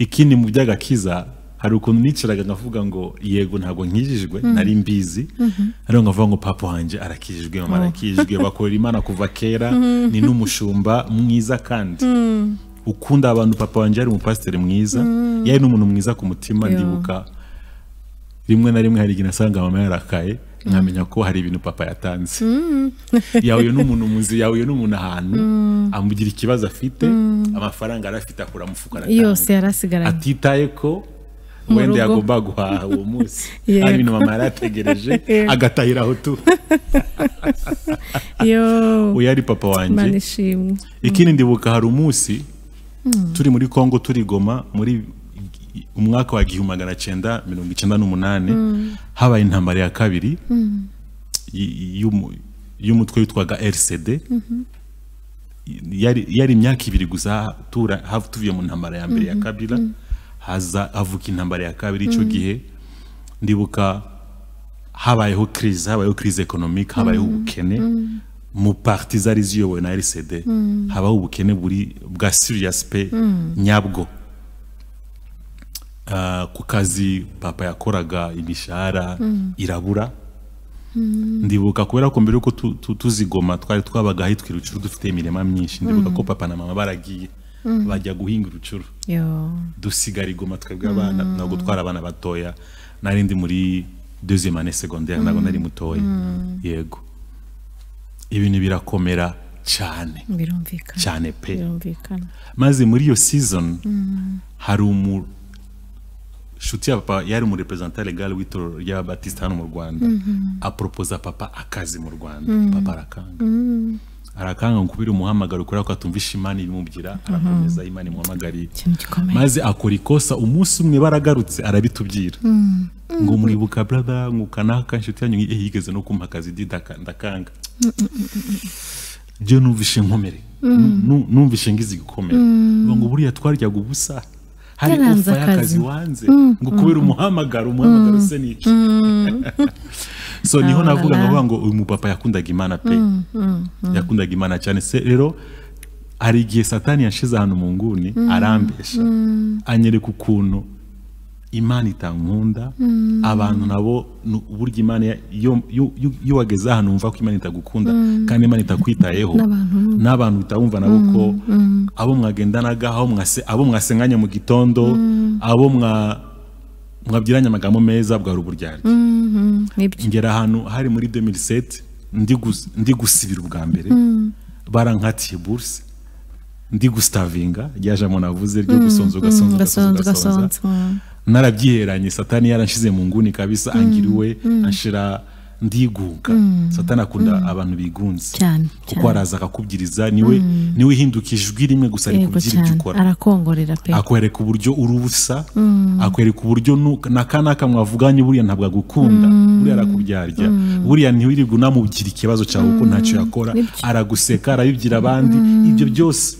Ikindi mu by'agakiza hari ukuntu nicaraga ngavuga ngo yego ntabwo nkijijwe, nari mbizi, ariko ngavuga ngo papa wanjye arakijijwe, mama arakijijwe, bakorera Imana kuva kera, ni n'umushumba mwiza kandi ukunda abantu. Papa wanjye yari umupasiteri mwiza, yari n'umuntu mwiza ku mutima. Ndibuka rimwe na rimwe hari igihe nasanga mama yarakaye, nkamenya ko hari ibintu papa yatanze. Yahuye n'umuntu muzi, yahuye n'umuntu ahantu amugira ikibazo afite, amafaranga arafite akura mufuka aratanga yose yarasigaranye, atitaye ko wenda yagomba guhaha uwo munsi. Hari ibintu mama yarategereje agatahiraho tu. Yo, uyu ari papa wanjye. Ikindi ndibuka hari umunsi turi muri Kongo, turi Goma, muri umwaka wa 1998, habaye intambara ya kabiri y'umutwe witwaga RCD. Yari imyaka ibiri gusa tuvuye mu ntambara ya mbere ya Kabila, haza avuka intambara ya kabiri. Icyo gihe ndibuka habayeho crise, habayeho crise économique, habayeho ubukene mu parti zari ziyobowe na RCD, habaho ubukene buri bwa serious pe nyabwo. Ku kazi papa yakoraga imishahara irabura. Ndibuka kubera ko mbere uko tuzigoma twari twabaga ahitwa Irucuru, dufite imirima myinshi. Ndibuka ko papa na mama baragiye bajya guhinga Irucuru, dusigara igoma twebwe abana, ntabwo twari abana batoya, nari ndi muri deuxième année secondaire, ntabwo nari mutoya. Yego, ibintu birakomera cyane, birumvikana cyane pe, birumvikana. Maze muri iyo season hari shuti ya papa yari mu representant legal w'itorero ry'Ababatista hano mu Rwanda, aproposa papa akazi mu Rwanda. Papa arakanga, arakanga kubira umuhamagaro kubera ko atumvisha Imana ibimubwira, arakomeza Imana imuhamagariye. Maze akora ikosa, umunsi umwe baragarutse arabitubwira ngo muribuka brother ngukanaka inshuti yanyu yigeze no kumpa akazi ndakanga. Je numvishe nkomere, numvishe ngize igikomere, ngo buriya twaryaga ubusa, hari ofa y'akazi wanze ngo kubera umuhamagaro se niki. So niho navuga ngo uyu mupapa yakundaga Imana pe, yakundaga Imana cyane. Se rero Hari igihe Satani yashize ahantu mu nguni, arambesha, anyereka ukuntu Imana itankunda, abantu nabo uburyo Imana iyo wageze ahantu wumva ko Imana itagukunda kandi Imana itakwitayeho, n'abantu utawumva nabo ko abo mwagendanaga, abo mwasenganye mu gitondo, abo mwabyiranye amagambo meza bwari uburyarya. Ngera ahantu hari muri 2007 ndi gusibira ubwa mbere, barankatiye bourse, ndi gustavinga rya jambo navuze ryo gusonza ugasonza. Narabyiheranye, Satani yaranshize mu nguni kabisa, angiriwe anshira ndigunga. Satani akunda abantu bigunze kuko araza akakubwiriza, niwe ihinduka ijwi rimwe gusa rikubwira ibyo ukora, arakongorera pe, akwereka uburyo urubusa, akwereka uburyo nakanaka mwavuganye buriya ntabwo agukunda, buriya arakubyarya, buriya ntiwirirwa unamubwira ikibazo cyawe kuko ntacyo yakora, araguseka, arabibwira abandi, ibyo byose.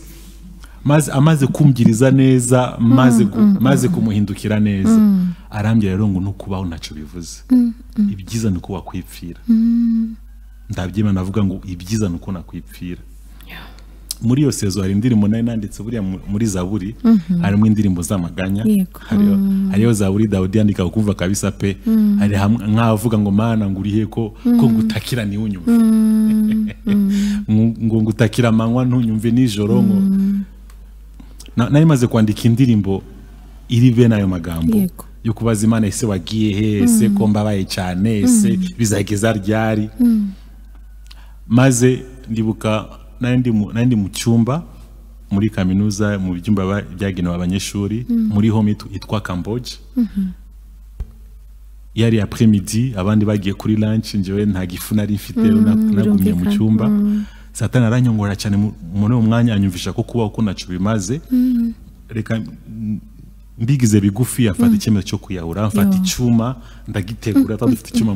Maze amaze kumviriza neza, maze kumuhindukira neza, arambwira rero ngo nukubaho ntacyo bivuze, ibyiza ni uko wakwipfira. Ndabyema navuga ngo ibyiza ni uko nakwipfira. Muri iyo sezo hari indirimbo nari nanditse buriya muri Zaburi, harimo indirimbo z'amaganya, hariyo Zaburi Dawudi yandika ukumva kabisa pe, hari nkavuga ngo Mana ngurihe ko ngutakira ni unyumve, ngo ngutakira amanywa ntunyumve nijoro. Ngo nari maze kwandika indirimbo iri bene ayo magambo yo kubaza Imana, ese wagiye he, ese ko mbabaye cyane, ese bizageza ryari? Maze ndibuka nari ndi mu cyumba muri kaminuza, mu byumba byagenewe abanyeshuri muri home yitwa Camboge. Yari après midi, abandi bagiye kuri lunch, njyewe nta gifu nari mfite, nagumye mu cyumba. Satani aranyongora cyane muri uwo mwanya, anyumvisha ko kubaho ko ntacyo bimaze. Reka mbigize bigufi, afata icyemezo cyo kwiyahura, mfata icyuma ndagitegura, dufite icyuma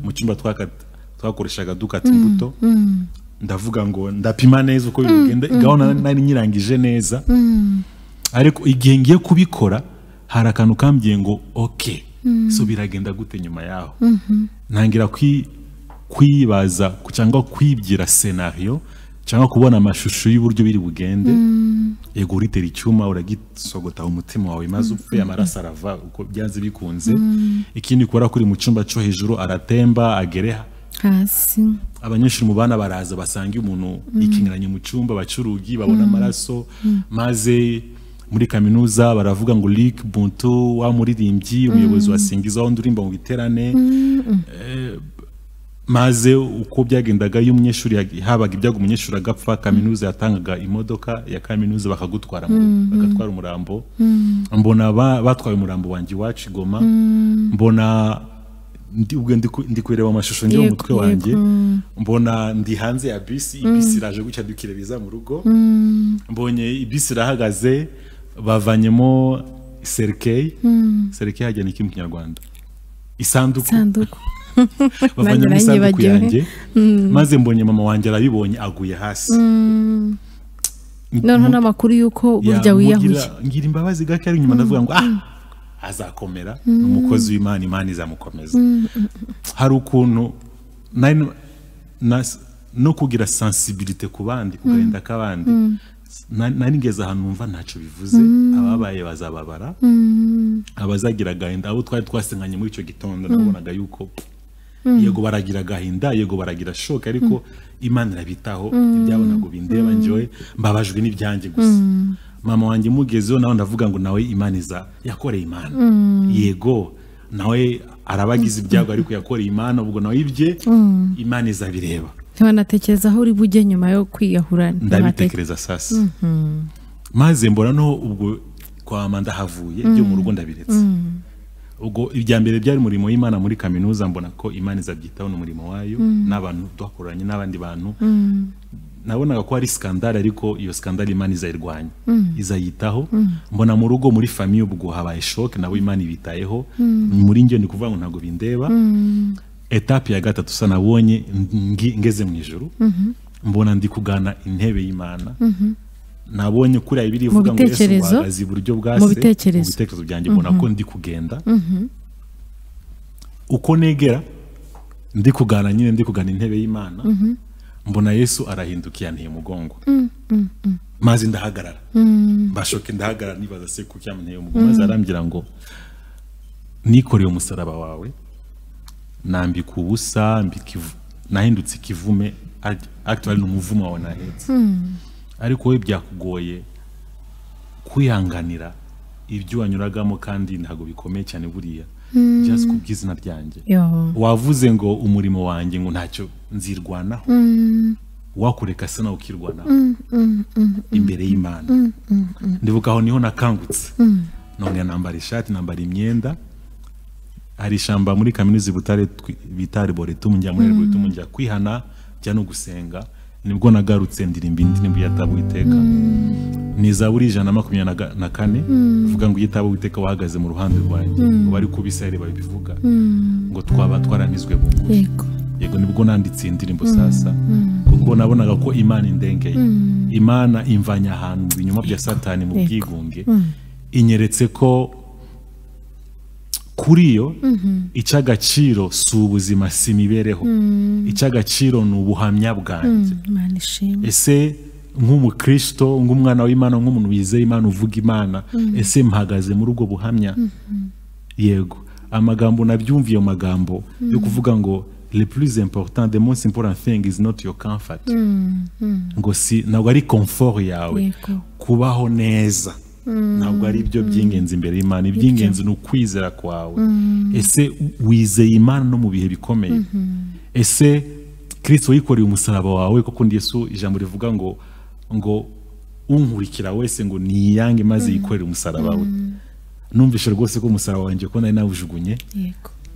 mu cyumba twakoreshaga dukata imbuto. Ndavuga ngo ndapima neza uko bigenda, gahunda nari nyirangije neza, ariko igihe ngiye kubikora hari akantu kambwiye ngo okay, so biragenda gute nyuma yaho? Ntangira kwibaza cyangwa kwibwira scenario cyangwa kubona amashusho y'uburyo biri bugende. Yego uritera icyuma uragisogota umutima wawe maze upfe, amaraso arava uko byanze bikunze. Ikindi kubera kuri mu cyumba cyo hejuru aratemba agereha hasi, abanyeshuri mu bana baraza basanga umuntu ikingiranye mu cyumba, bacurugi babona amaraso. Maze muri kaminuza baravuga ngo Luc Buntu wa muririmbyi, umuyobozi wa Singiza wundi urimba mu biterane. Maze uko byagendaga iyo umunyeshuri habaga ibyago umunyeshuri agapfa, kaminuza yatangaga imodoka ya kaminuza bakagutwara, bagatwara umurambo. Mbona batwaye umurambo wanjye iwacu i Goma, mbona ndi kureba amashusho ngiye mu mutwe wanjye, mbona ndi hanze ya bisi, ibisi iraje gucya dukire biza mu rugo, mbonye ibisi irahagaze, bavanyemo cercueil. Cercueil hajya ni iki mu Kinyarwanda? Isanduku. Bavanyemo isanduku yanjye, maze mbonye mama wanjye arabibonye aguye hasi. Noneho n'amakuru y'uko burya wiyahuye, ngira imbabazi gake, ari nyuma ndavuga ngo azakomera, ni umukozi w'Imana, Imana izamukomeza. Hari ukuntu no kugira sensibilité ku bandi, kugahinda k'abandi, nari ngeze ahantu numva ntacyo bivuze, ababaye bazababara, abazagira agahinda, abo twari twasenganye muri icyo gitondo nabonaga yuko yego baragira agahinda, yego baragira shock, ariko Imana irabitaho, ibyabo ntabwo bindeba, njyewe mbabajwe n'ibyanjye gusa. Mama wanjye mugezeho nawe ndavuga ngo nawe Imana iza yakoreye Imana, yego nawe arabagize ibyago ariko yakoreye Imana, ubwo nawe ibye Imana izabireba. Ntibanatekereza aho uri bujye nyuma yo kwiyahura? Ndabitekereza sasa. Maze mbona no ubwo kwa mama ndahavuye, ibyo mu rugo ndabiretse. Ubwo ibya mbere byari umurimo w'Imana muri kaminuza, mbona ko Imana izabyitaho n'umurimo wayo n'abantu twakoranye n'abandi bantu. Nabonaga ko ari skandale, ariko iyo skandale Imana izayirwanya, izayitaho. Mbona mu rugo muri famille ubwo habaye shock, nabo Imana ibitayeho. Muri njye ni kuvuga ngo ntabwo bindeba. Etape ya gatatu sa nabonye ngeze mu ijuru, mbona ndi kugana intebe y'Imana. Nabonye kuri ibiri ivuga ngo Yesu ahagaze iburyo bwa se, mu bitekerezo byanjye mbona ko ndi kugenda. Uko negera ndi kugana nyine, ndi kugana intebe y'Imana. Mbona Yesu arahindukiye anteye umugongo. Maze ndahagarara. Bashoke ndahagarara nibaza se kuki yanteye umugongo. Maze arambwira ngo nikoreye umusaraba wawe, nambika ubusa, nahindutse ikivume, actually n'umuvumo wawe nahetse. Ariko wowe byakugoye kwihanganira ibyo wanyuragamo kandi ntago bikomeye cyane buriya. Just kubw'izina ryanjye. Wavuze ngo umurimo wanjye ngo ntacyo nzirwanaho. Wakureka se nawe ukirwanaho imbere y'Imana. Ndibuka aho niho nakangutse. None nambara ishati, nambara imyenda. Hari ishamba muri kaminuza Butare bita Arboretum, njya muri Arboretum njya kwihana, njya no gusenga. Nibwo nagarutse ndirimba indirimbo ya Uwiteka. Ni Zaburi 124 uvuga ngo igitabo Uwiteka wahagaze mu ruhande rwanjye, ngo bari kubisaheli babivuga ngo twaba twaranizwe bunguri. Yego, nibwo nanditse indirimbo sasa, kuko nabonaga ko Imana indengeye. Imana imvanya ahantu binyuma bya Satani mu bwigunge, inyeretse ko kuri yo icy'agaciro si ubuzima, si imibereho, icy'agaciro ni ubuhamya bwanjye. Ese nk'umukristo, nk'umwana w'Imana, nk'umuntu wizeye Imana, uvuga Imana, ese mpagaze muri ubwo buhamya? Yego, amagambo nabyumviye, amagambo yo kuvuga ngo le plus important, the most important thing is not your comfort. Ngo si ntabwo ari comfort yawe, kubaho neza ntabwo ari ibyo by'ingenzi imbere y'Imana. Iby'ingenzi ni ukwizera kwawe. Ese wizeye Imana no mu bihe bikomeye? Ese Kristo yikoreye umusaraba wawe? Kuko ndi Yesu, ijambo rivuga ngo ngo unkurikira wese ngo niyange maze yikorere umusaraba we. Numvishe rwose ko umusaraba wanjye ko nari nawujugunye,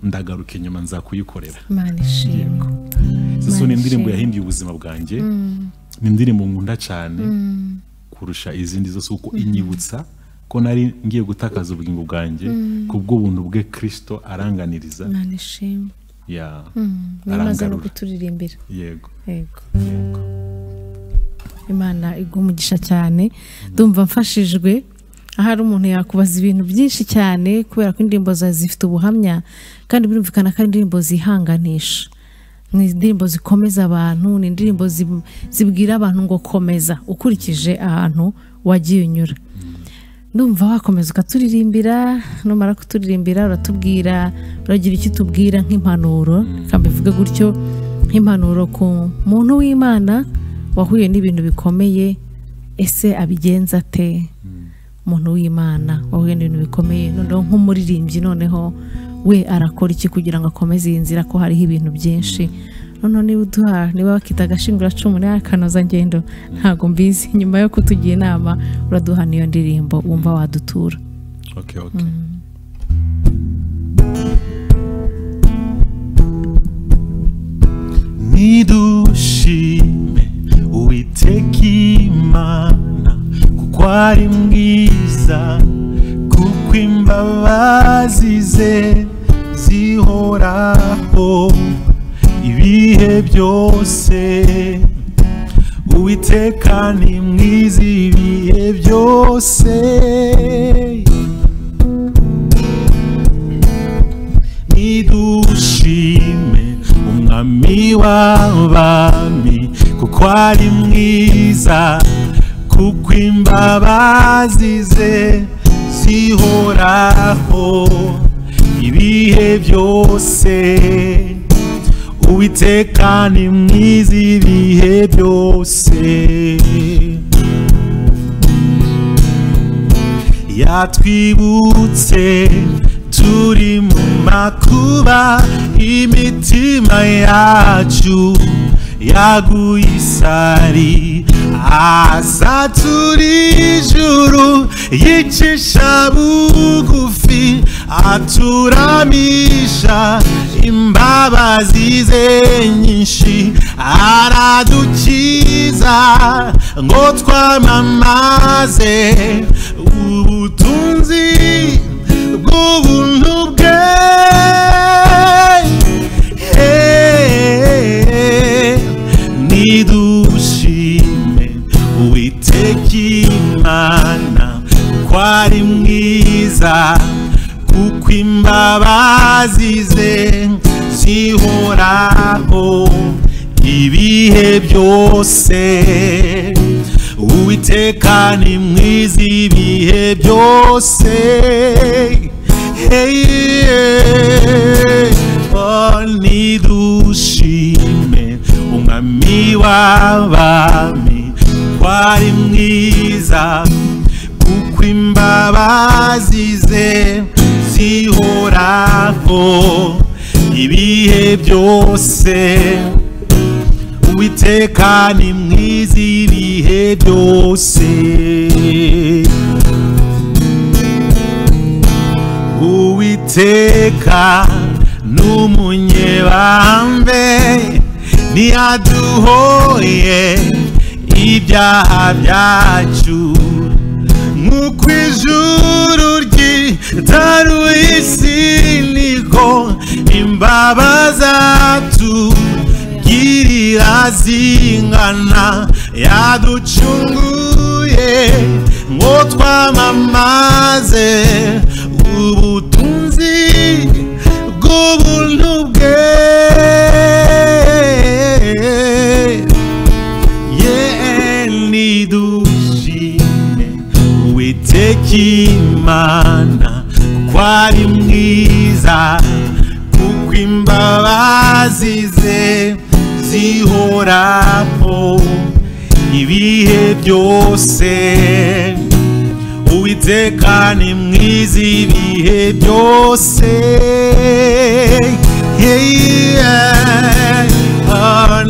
ndagaruka inyuma nzakuyikorera. Imana ishimwe. So ni indirimbo yahinduye ubuzima bwanjye. Ni indirimbo nkunda cyane kurusha izindi zose, kuko inyibutsa ko nari ngiye gutakaza ubugingo bwanjye kubw'ubuntu bwe Kristo aranganiriza. Imana ishimwe. Ya, aramaze no kuturirimbira. Yego. Yego. Imana igumugisha cyane. Ndumva mfashijwe. Ahari umuntu yakubaza ibintu byinshi cyane kubera ko indirimbo zawe zifite ubuhamya, kandi birumvikana ko indirimbo zihanganisha, ni indirimbo zikomeza abantu, ni indirimbo zibwira abantu ngo komeza ukurikije ahantu wagiye unyura. Ndumva wakomeza ukaturirimbira, numara kuturirimbira uratubwira, uragira icyo tubwira nk'impanuro, kambivuge gutyo, nk'impanuro ku muntu w'Imana wahuye n'ibintu bikomeye, ese abigenza ate? Umuntu w'Imana wahuye n'ibintu bikomeye, noneho nk'umuririmbyi, noneho we arakora iki kugira ngo akomeze iyi nzira ko hariho ibintu byinshi? Noneho niba uduha, niba bakita agashinguracumu n'akanoza ngendo, ntago mbizi, nyuma yo kutugira inama uraduha niyo ndirimbo wumva wadutura. Okay, okay. Nidushime Uwiteka Imana, kuko ari mwiza, kuko imbabazi ze zihoraho ibihe byose. Uwiteka ni mwiza ibihe byose. Nidushime Umwami w'abami, kuko ari mwiza, kuko imbabazi ze zihoraho ibihe byose. Uwiteka ni mwiza ibihe byose. Yatwibutse turi mu makuba, imitima yacu yaguye isari, aza turi ijuru yicisha bugufi, aturamisha imbabazi ze nyinshi, aradukiza ngo twamamaze ubutunzi bw'ubuntu bwe. Nidushime Uwiteka Imana, kuko ari mwiza, kuko imbabazi ze zihoraho ibihe ibihe byose. Uwiteka ni mwiza ibihe byose. Hey, oh, nidushime umwami w'abami ko ari mwiza, kuko imbabazi ze zihoraho ibihe byose. Uwiteka ni mwiza ibihe byose. Uwiteka n'umunyebambe, ntiyaduhoye ibyaha byacu. Nk'uko ijuru ryitaruye isi, niko imbabazi atugirira zingana. Yaducunguye ngo twamamaze ubutunzi bw'ubuntu bwe. Nidushime Uwiteka Imana kuko ari mwiza, kuko imbabazi ze zihoraho ibihe byose. Uwiteka ni mwiza ibihe byose.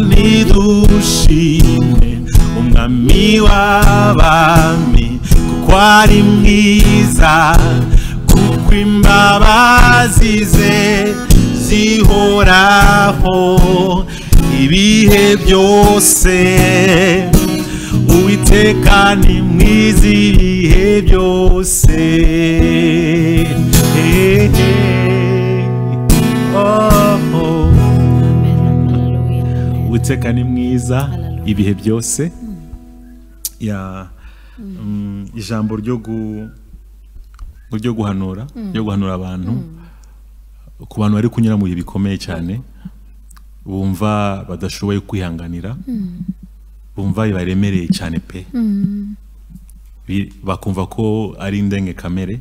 Nidushime umwami w'abami kuko ari mwiza, kuko imbabazi ze zihoraho ibihe byose. Uwiteka ni mwiza ibihe byose. Uwiteka ni mwiza ibihe byose. Ya ijambo ryo guhanura, ryo guhanura abantu, ku bantu bari kunyura mu bihe bikomeye cyane, bumva badashoboye kwihanganira, bumva bibaremereye cyane pe, bakumva ko ari indengekamere.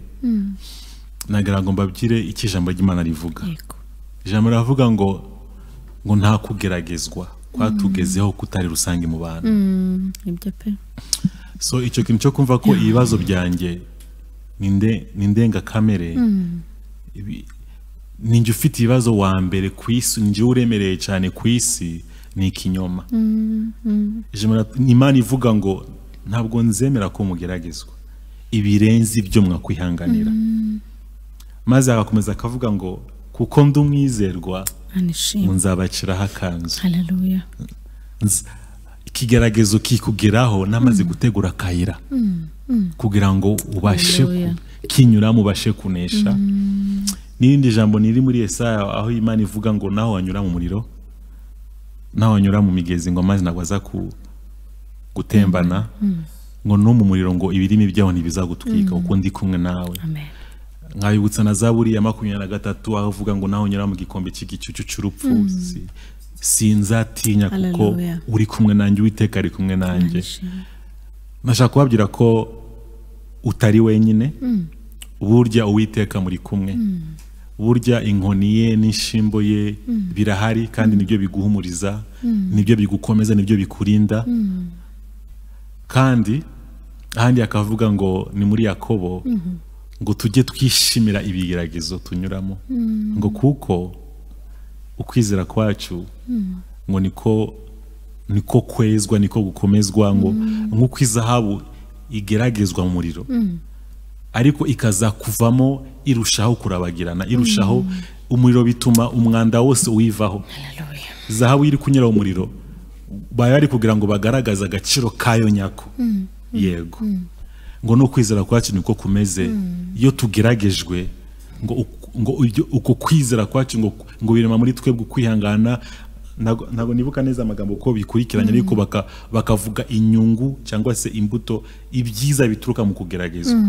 Nagira ngo mbabwire icyo ijambo ry'Imana rivuga. Ijambo riravuga ngo nta kugeragezwa kwatugezeho kutari rusange mu bantu. Nibyo pe. So icyo kintu cyo kumva ko ibibazo byanjye ni indengakamere, ninjye ufite ibibazo wa mbere ku isi, ninjye uremereye cyane ku isi, ni ikinyoma. Imana ivuga ngo ntabwo nzemera ko mugeragezwa ibirenze ibyo mwakwihanganira. Maze agakomeza akavuga ngo kuko ndi umwizerwa nzabaciraho akanzu. Haleluya. Ikigeragezo kikugeraho namaze gutegura akayira kugira ngo ubashe kinyuramo, ubashe kunesha. N'irindi jambo niri muri Yesaya aho Imana ivuga ngo naho wanyura mu muriro, naho wanyura mu migezi, ngo amazi ntabwo aza gutembana, ngo no mu muriro ngo ibirimi byaho ntibizagutwika, kuko ndi kumwe nawe. Amen. Nkabibutsa na Zaburi ya 23 aho avuga ngo naho nyura mu gikombe cy'igicucu cy'urupfu, sinzatinya kuko uri kumwe nanjye, Uwiteka ari kumwe nanjye. Nashaka kubabwira ko utari wenyine. Burya Uwiteka muri kumwe. Burya inkoni ye n'ishimbo ye birahari, kandi nibyo biguhumuriza, nibyo bigukomeza, nibyo bikurinda. Kandi ahandi akavuga ngo ni muri Yakobo ngo tujye twishimira ibigeragezo tunyuramo, ngo kuko ukwizera kwacu ngo niko kwezwa, niko gukomezwa, ngo nk'uko izahabu igeragezwa mu muriro ariko ikaza kuvamo irushaho kurabagirana, irushaho umuriro bituma umwanda wose uyivaho. Zahabu iri kunyura umuriro bari kugira ngo bagaragaze agaciro kayo nyako. Yego. Ngo no kwizera kwacu niko kumeze. Iyo tugeragejwe ngo uko kwizera kwacu ngo birema muri twebwe kwihangana. Ntabwo nibuka neza amagambo ko bikurikiranye, ariko bakavuga inyungu cyangwa se imbuto, ibyiza bituruka mu kugeragezwa.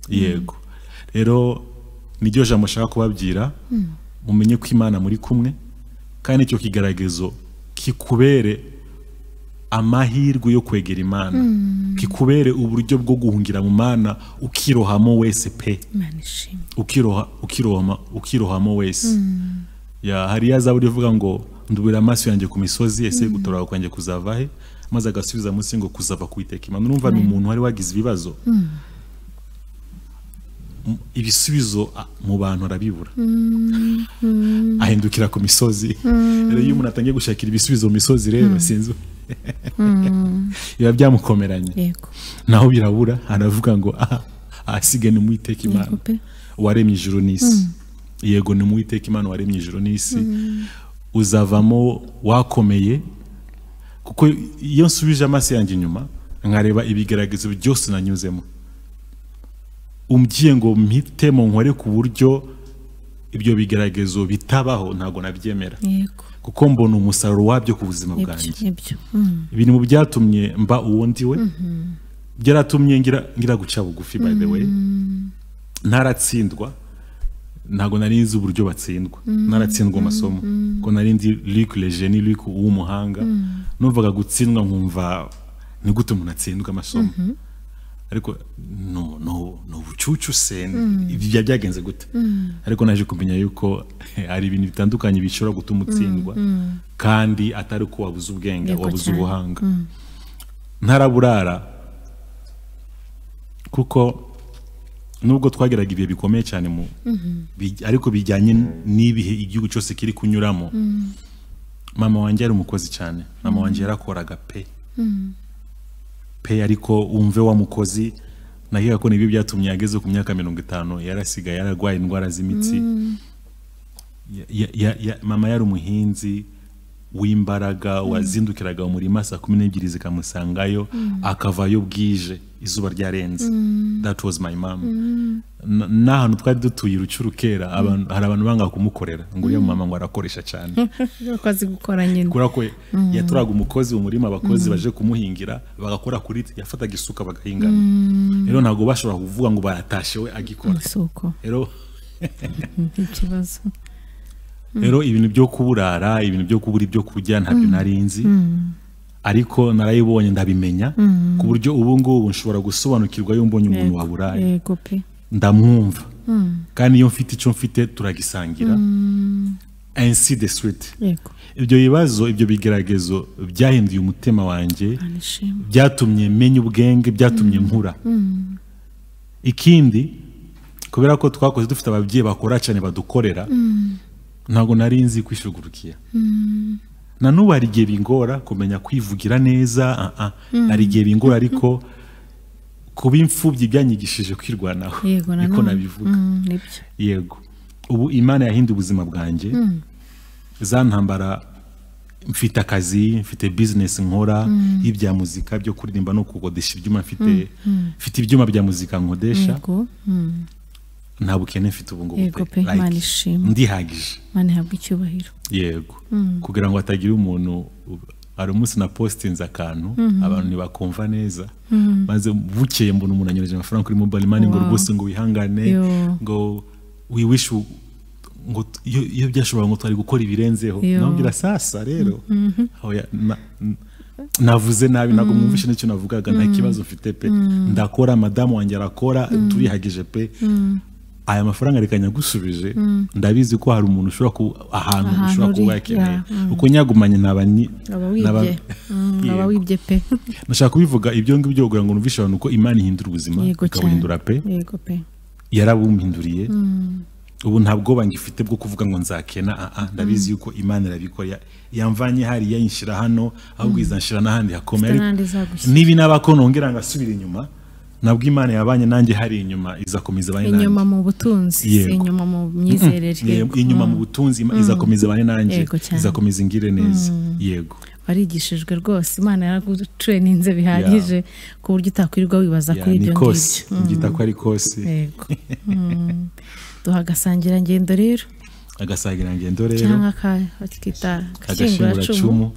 Yego. Rero niryo jambo nshaka kubabwira, mumenye ko Imana muri kumwe, kandi icyo kigeragezo kikubere amahirwe yo kwegera Imana, kikubere uburyo bwo guhungira mu Mana, ukirohamo wese pe. Imana ishimwe. Ukirohamo wese. Ya hariya zaburi ivuga ngo ndubira amaso yanjye ku misozi, ese gutabara kwanjye kuzava he? Maze agasubiza munsi ngo kuzava ku Uwiteka Imana. Urumva ni umuntu wari wagize ibibazo, ibisubizo mu bantu arabibura, ahindukira ku misozi. Rero iyo umuntu atangiye gushakira ibisubizo mu misozi rero sinzi biba byamukomeranye. Yego. Naho birabura, aravuga ngo ahasigaye ni mu Uwiteka Imana Yego pe. waremye ijuru n'isi. Yego, ni mu Uwiteka Imana waremye ijuru n'isi, uzavamo wakomeye. Kuko iyo nsubije amaso yanjye inyuma nkareba ibigeragezo byose nanyuzemo, umbwiye ngo mpitemo nkore ku buryo ibyo bigeragezo bitabaho, ntabwo nabyemera. Yego. Kuko mbona umusaruro wabyo ku buzima Nibyo, bwanjye. nibyo. Ibintu mu byatumye mba uwo ndiwe, byaratumye ngira guca bugufi. By the way, ntaratsindwa ntabwo nari nzi uburyo batsindwa. Naratsindwa amasomo ko nari ndi Luc le génie, Luc w'umuhanga, numvaga gutsindwa nkumva ni gute umuntu atsindwa amasomo, ariko no no no bucucu se, ibi byagenze gute? Ariko naje kumenya yuko hari ibintu bitandukanye bishobora gutuma utsindwa, kandi atari uko wabuze ubwenge, wabuze ubuhanga. Ntaraburara, kuko nubwo twageraga ibihe bikomeye cyane mu ariko bijyanye n'ibihe igihugu cyose kiri kunyuramo, mama wanjye yari umukozi cyane. Mama wanjye yarakoraga pe pe, ariko wumve wa mukozi, nahiga ko nibyo byatumye ageze ku myaka 50 yarasigaye yararwaye indwara z'imitsi. Mama yari umuhinzi w'imbaraga, wazindukiraga mu murima saa 12 zikamusangayo, akavayo bwije izuba ryarenze. That was my mom. N'ahantu twari dutuye Rucuru kera, hari abantu banga kumukorera ngo uriya mama ngo arakoresha cyane. Ko azi gukora nyine. Kubera ko yaturaga umukozi mu murima, abakozi baje kumuhingira bagakora kuri, yafataga isuka bagahingana. Rero ntabwo bashobora kuvuga ngo baratashe we agikora. Si uko. Rero Ikibazo. Rero ibintu byo kuburara, ibintu byo kubura ibyo kurya, ntabyo nari nzi, ariko narayibonye ndabimenya, ku buryo ubu ngubu nshobora gusobanukirwa iyo mbonye umuntu waburaye, Yego pe. ndamwumva, kandi iyo mfite icyo mfite turagisangira, ainsi de suite. Ibyo bibazo, ibyo bigeragezo byahinduye umutima wanjye, Imana ishimwe. byatumye menya ubwenge, byatumye nkura. Ikindi, kubera ko twakoze dufite ababyeyi bakora cyane badukorera, ntabwo nari nzi kwishugurukiya. Na n'ubu hari igihe bingora kumenya kwivugira neza, hari igihe bingora, ariko kuba imfubyi byanyigishije kwirwanaho. Yego, Niko nanone. nabivuga. Nibyo. Yego, ubu Imana yahinduye ubuzima bwanjye. Za ntambara, mfite akazi, mfite business nkora y'ibya muzika, byo kuririmba no kukodesha ibyuma. Mfite ibyuma bya muzika nkodesha. Nta bukene mfite ubu ngubu. Yego pe, Imana ishimwe. Ndihagije. Imana ihabwe icyubahiro. Yego, kugira ngo hatagira umuntu. Hari umunsi na postinze akantu, abantu ntibakumva neza, maze bukeye mbona umuntu anyohereje amafaranga kuri mobile money ngo rwose ngo wihangane, Yo. ngo we wish ngo iyo byashoboraga ngo twari gukora ibirenzeho. Yo. Nabwira sasa rero, oya, navuze nabi, ntabwo mwumvishe n'icyo navugaga. Nta kibazo mfite pe, ndakora, madamu wanjye arakora, turihagije pe. Aya mafaranga reka nyagusubije, ndabizi ko hari umuntu ushobora ku ahantu Ahantu ushobora uri, kuba yakeneye, uko nyagumanye naba Aba wibye. Aba Yego. wibye pe. Nashaka kubivuga ibyo ngibyo kugira ngo numvishe abantu ko Imana ihindura ubuzima, ikabuhindura pe. Yego pe. Yarabumpinduriye. Ubu nta bwoba ngifite bwo kuvuga ngo nzakena. Ndabizi yuko Imana irabikora. Yamvanye hariya inshyira hano, ahubwo izanshira n'ahandi hakomeye. Ifite Ariko n'ahandi izagushyira. niba inaba ko nongera ngasubira inyuma, nabwo Imana yabanye nanjye hari inyuma, izakomeza ibane nanjye. Inyuma mu butunzi, si Yego. inyuma mu myizerere. Yego, inyuma mu butunzi izakomeza ibane nanjye, Yego cyane. izakomeza ingire neza, yego. Warigishijwe rwose, Imana yaragutureninze bihagije ku buryo utakwirirwa wibaza Ya, kuri ni ibyo kosi ngibyo. Ngita ko ari kosi. Yego. Duha agasangirangendo rero. Agasangirangendo rero. Cyangwa bakita Agashinguracumu,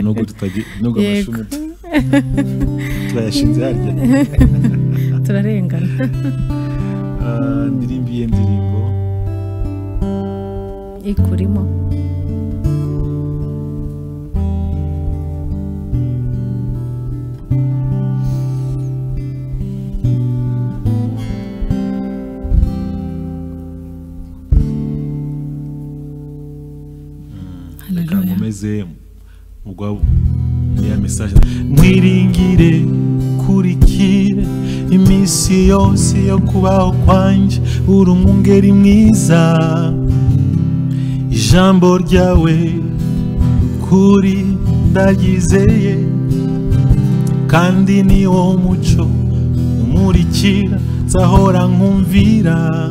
nubwo nubwo Yego. amashumu turayashinze harya. Turarengana. Ah, ndirimbiye ndirimbo Ikurimo. navuze ubwo ya message Mwiringire kurikire iminsi yose yo kubaho kwanjye, uri umwungeri mwiza, ijambo ryawe kuri ndaryizeye, kandi ni wo muco umurikira nzahora nkumvira.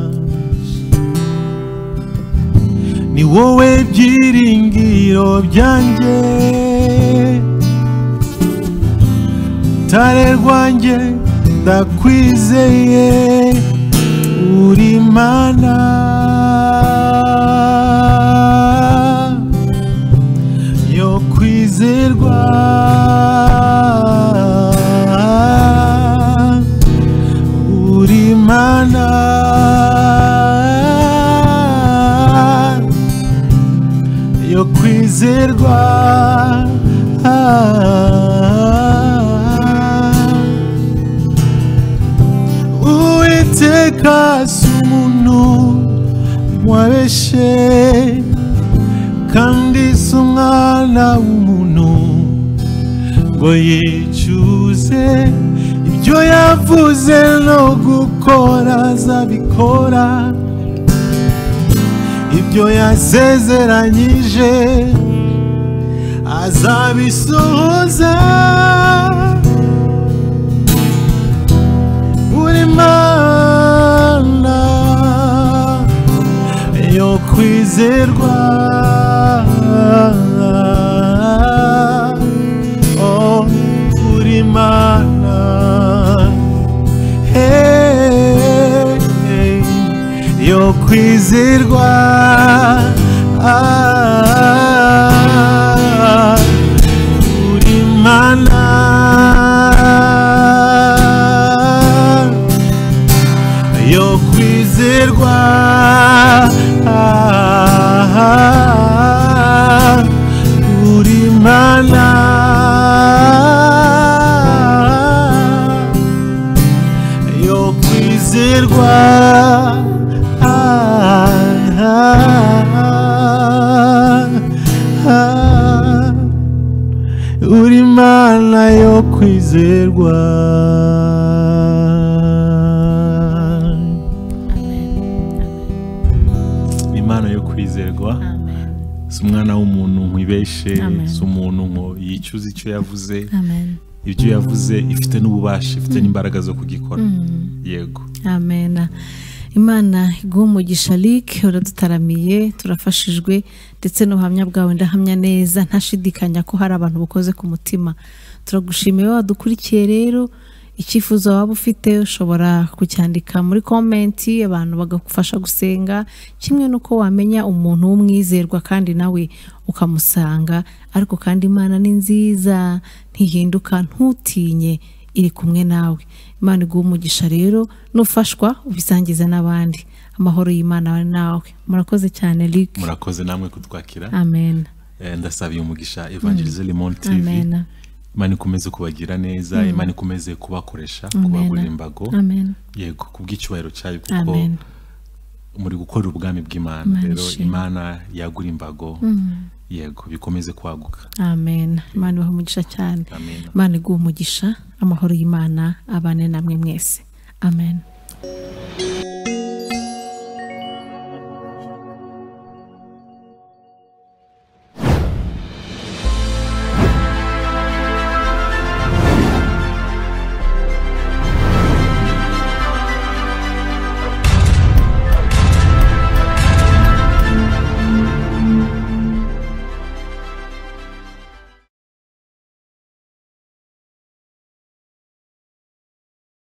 Ni wowe byiringiro byanjye, tare rwanjye ndakwizeye, uri Imana yo kwizerwa, uri Imana yo kwizerwa. Uwiteka si umuntu wabeshe, kandi si umwana w'umuntu ngo yicuze, ibyo yavuze no gukora azabikora, ibyo yasezeranyije azabisohoza. Uri Imana yo kwizerwa, oh uri Imana, hey, hey, yo kwizerwa, uri Imana yo kwizerwa, uri Imana yo kwizerwa. Uri Imana yo kwizerwa. Imana yo kwizerwa. Si umwana w'umuntu nkwibeshe, si umuntu ngo yicuze icyo yavuze. Ibyo yavuze ifite n'ububasha, ifite n'imbaraga zo kugikora. Yego. Amen. Imana iguhe umugisha Luc, uradutaramiye, turafashijwe, ndetse n'ubuhamya bwawe ndahamya neza ntashidikanya ko hari abantu bukoze ku mutima. Turagushimiye wadukurikiye rero, icyifuzo waba ufite ushobora kucyandika muri comment, abantu bagakufasha gusenga, kimwe nuko wamenya umuntu w'umwizerwa kandi nawe ukamusanga. Ariko kandi Imana ni nziza, ntihinduka, ntutinye, iri kumwe nawe. Imana iguhe umugisha rero, nufashwa ubisangize n'abandi. Amahoro y'Imana ari nawe. Murakoze cyane Luc. Murakoze namwe kutwakira. Amen. Ndasabiye umugisha Evangelise Limon TV. Amen. Imana ikomeze kubagira neza, Imana ikomeze kubakoresha, kubagurira imbago. Amen. Yego, kubw'icyubahiro cyayo, kuko muri gukora ubwami bw'Imana. Rero Imana yagura imbago. Yego, bikomeze kwaguka. Amen. Imana ibahe umugisha cyane. Imana iguhe umugisha, amahoro y'Imana abane namwe mwese. Amen.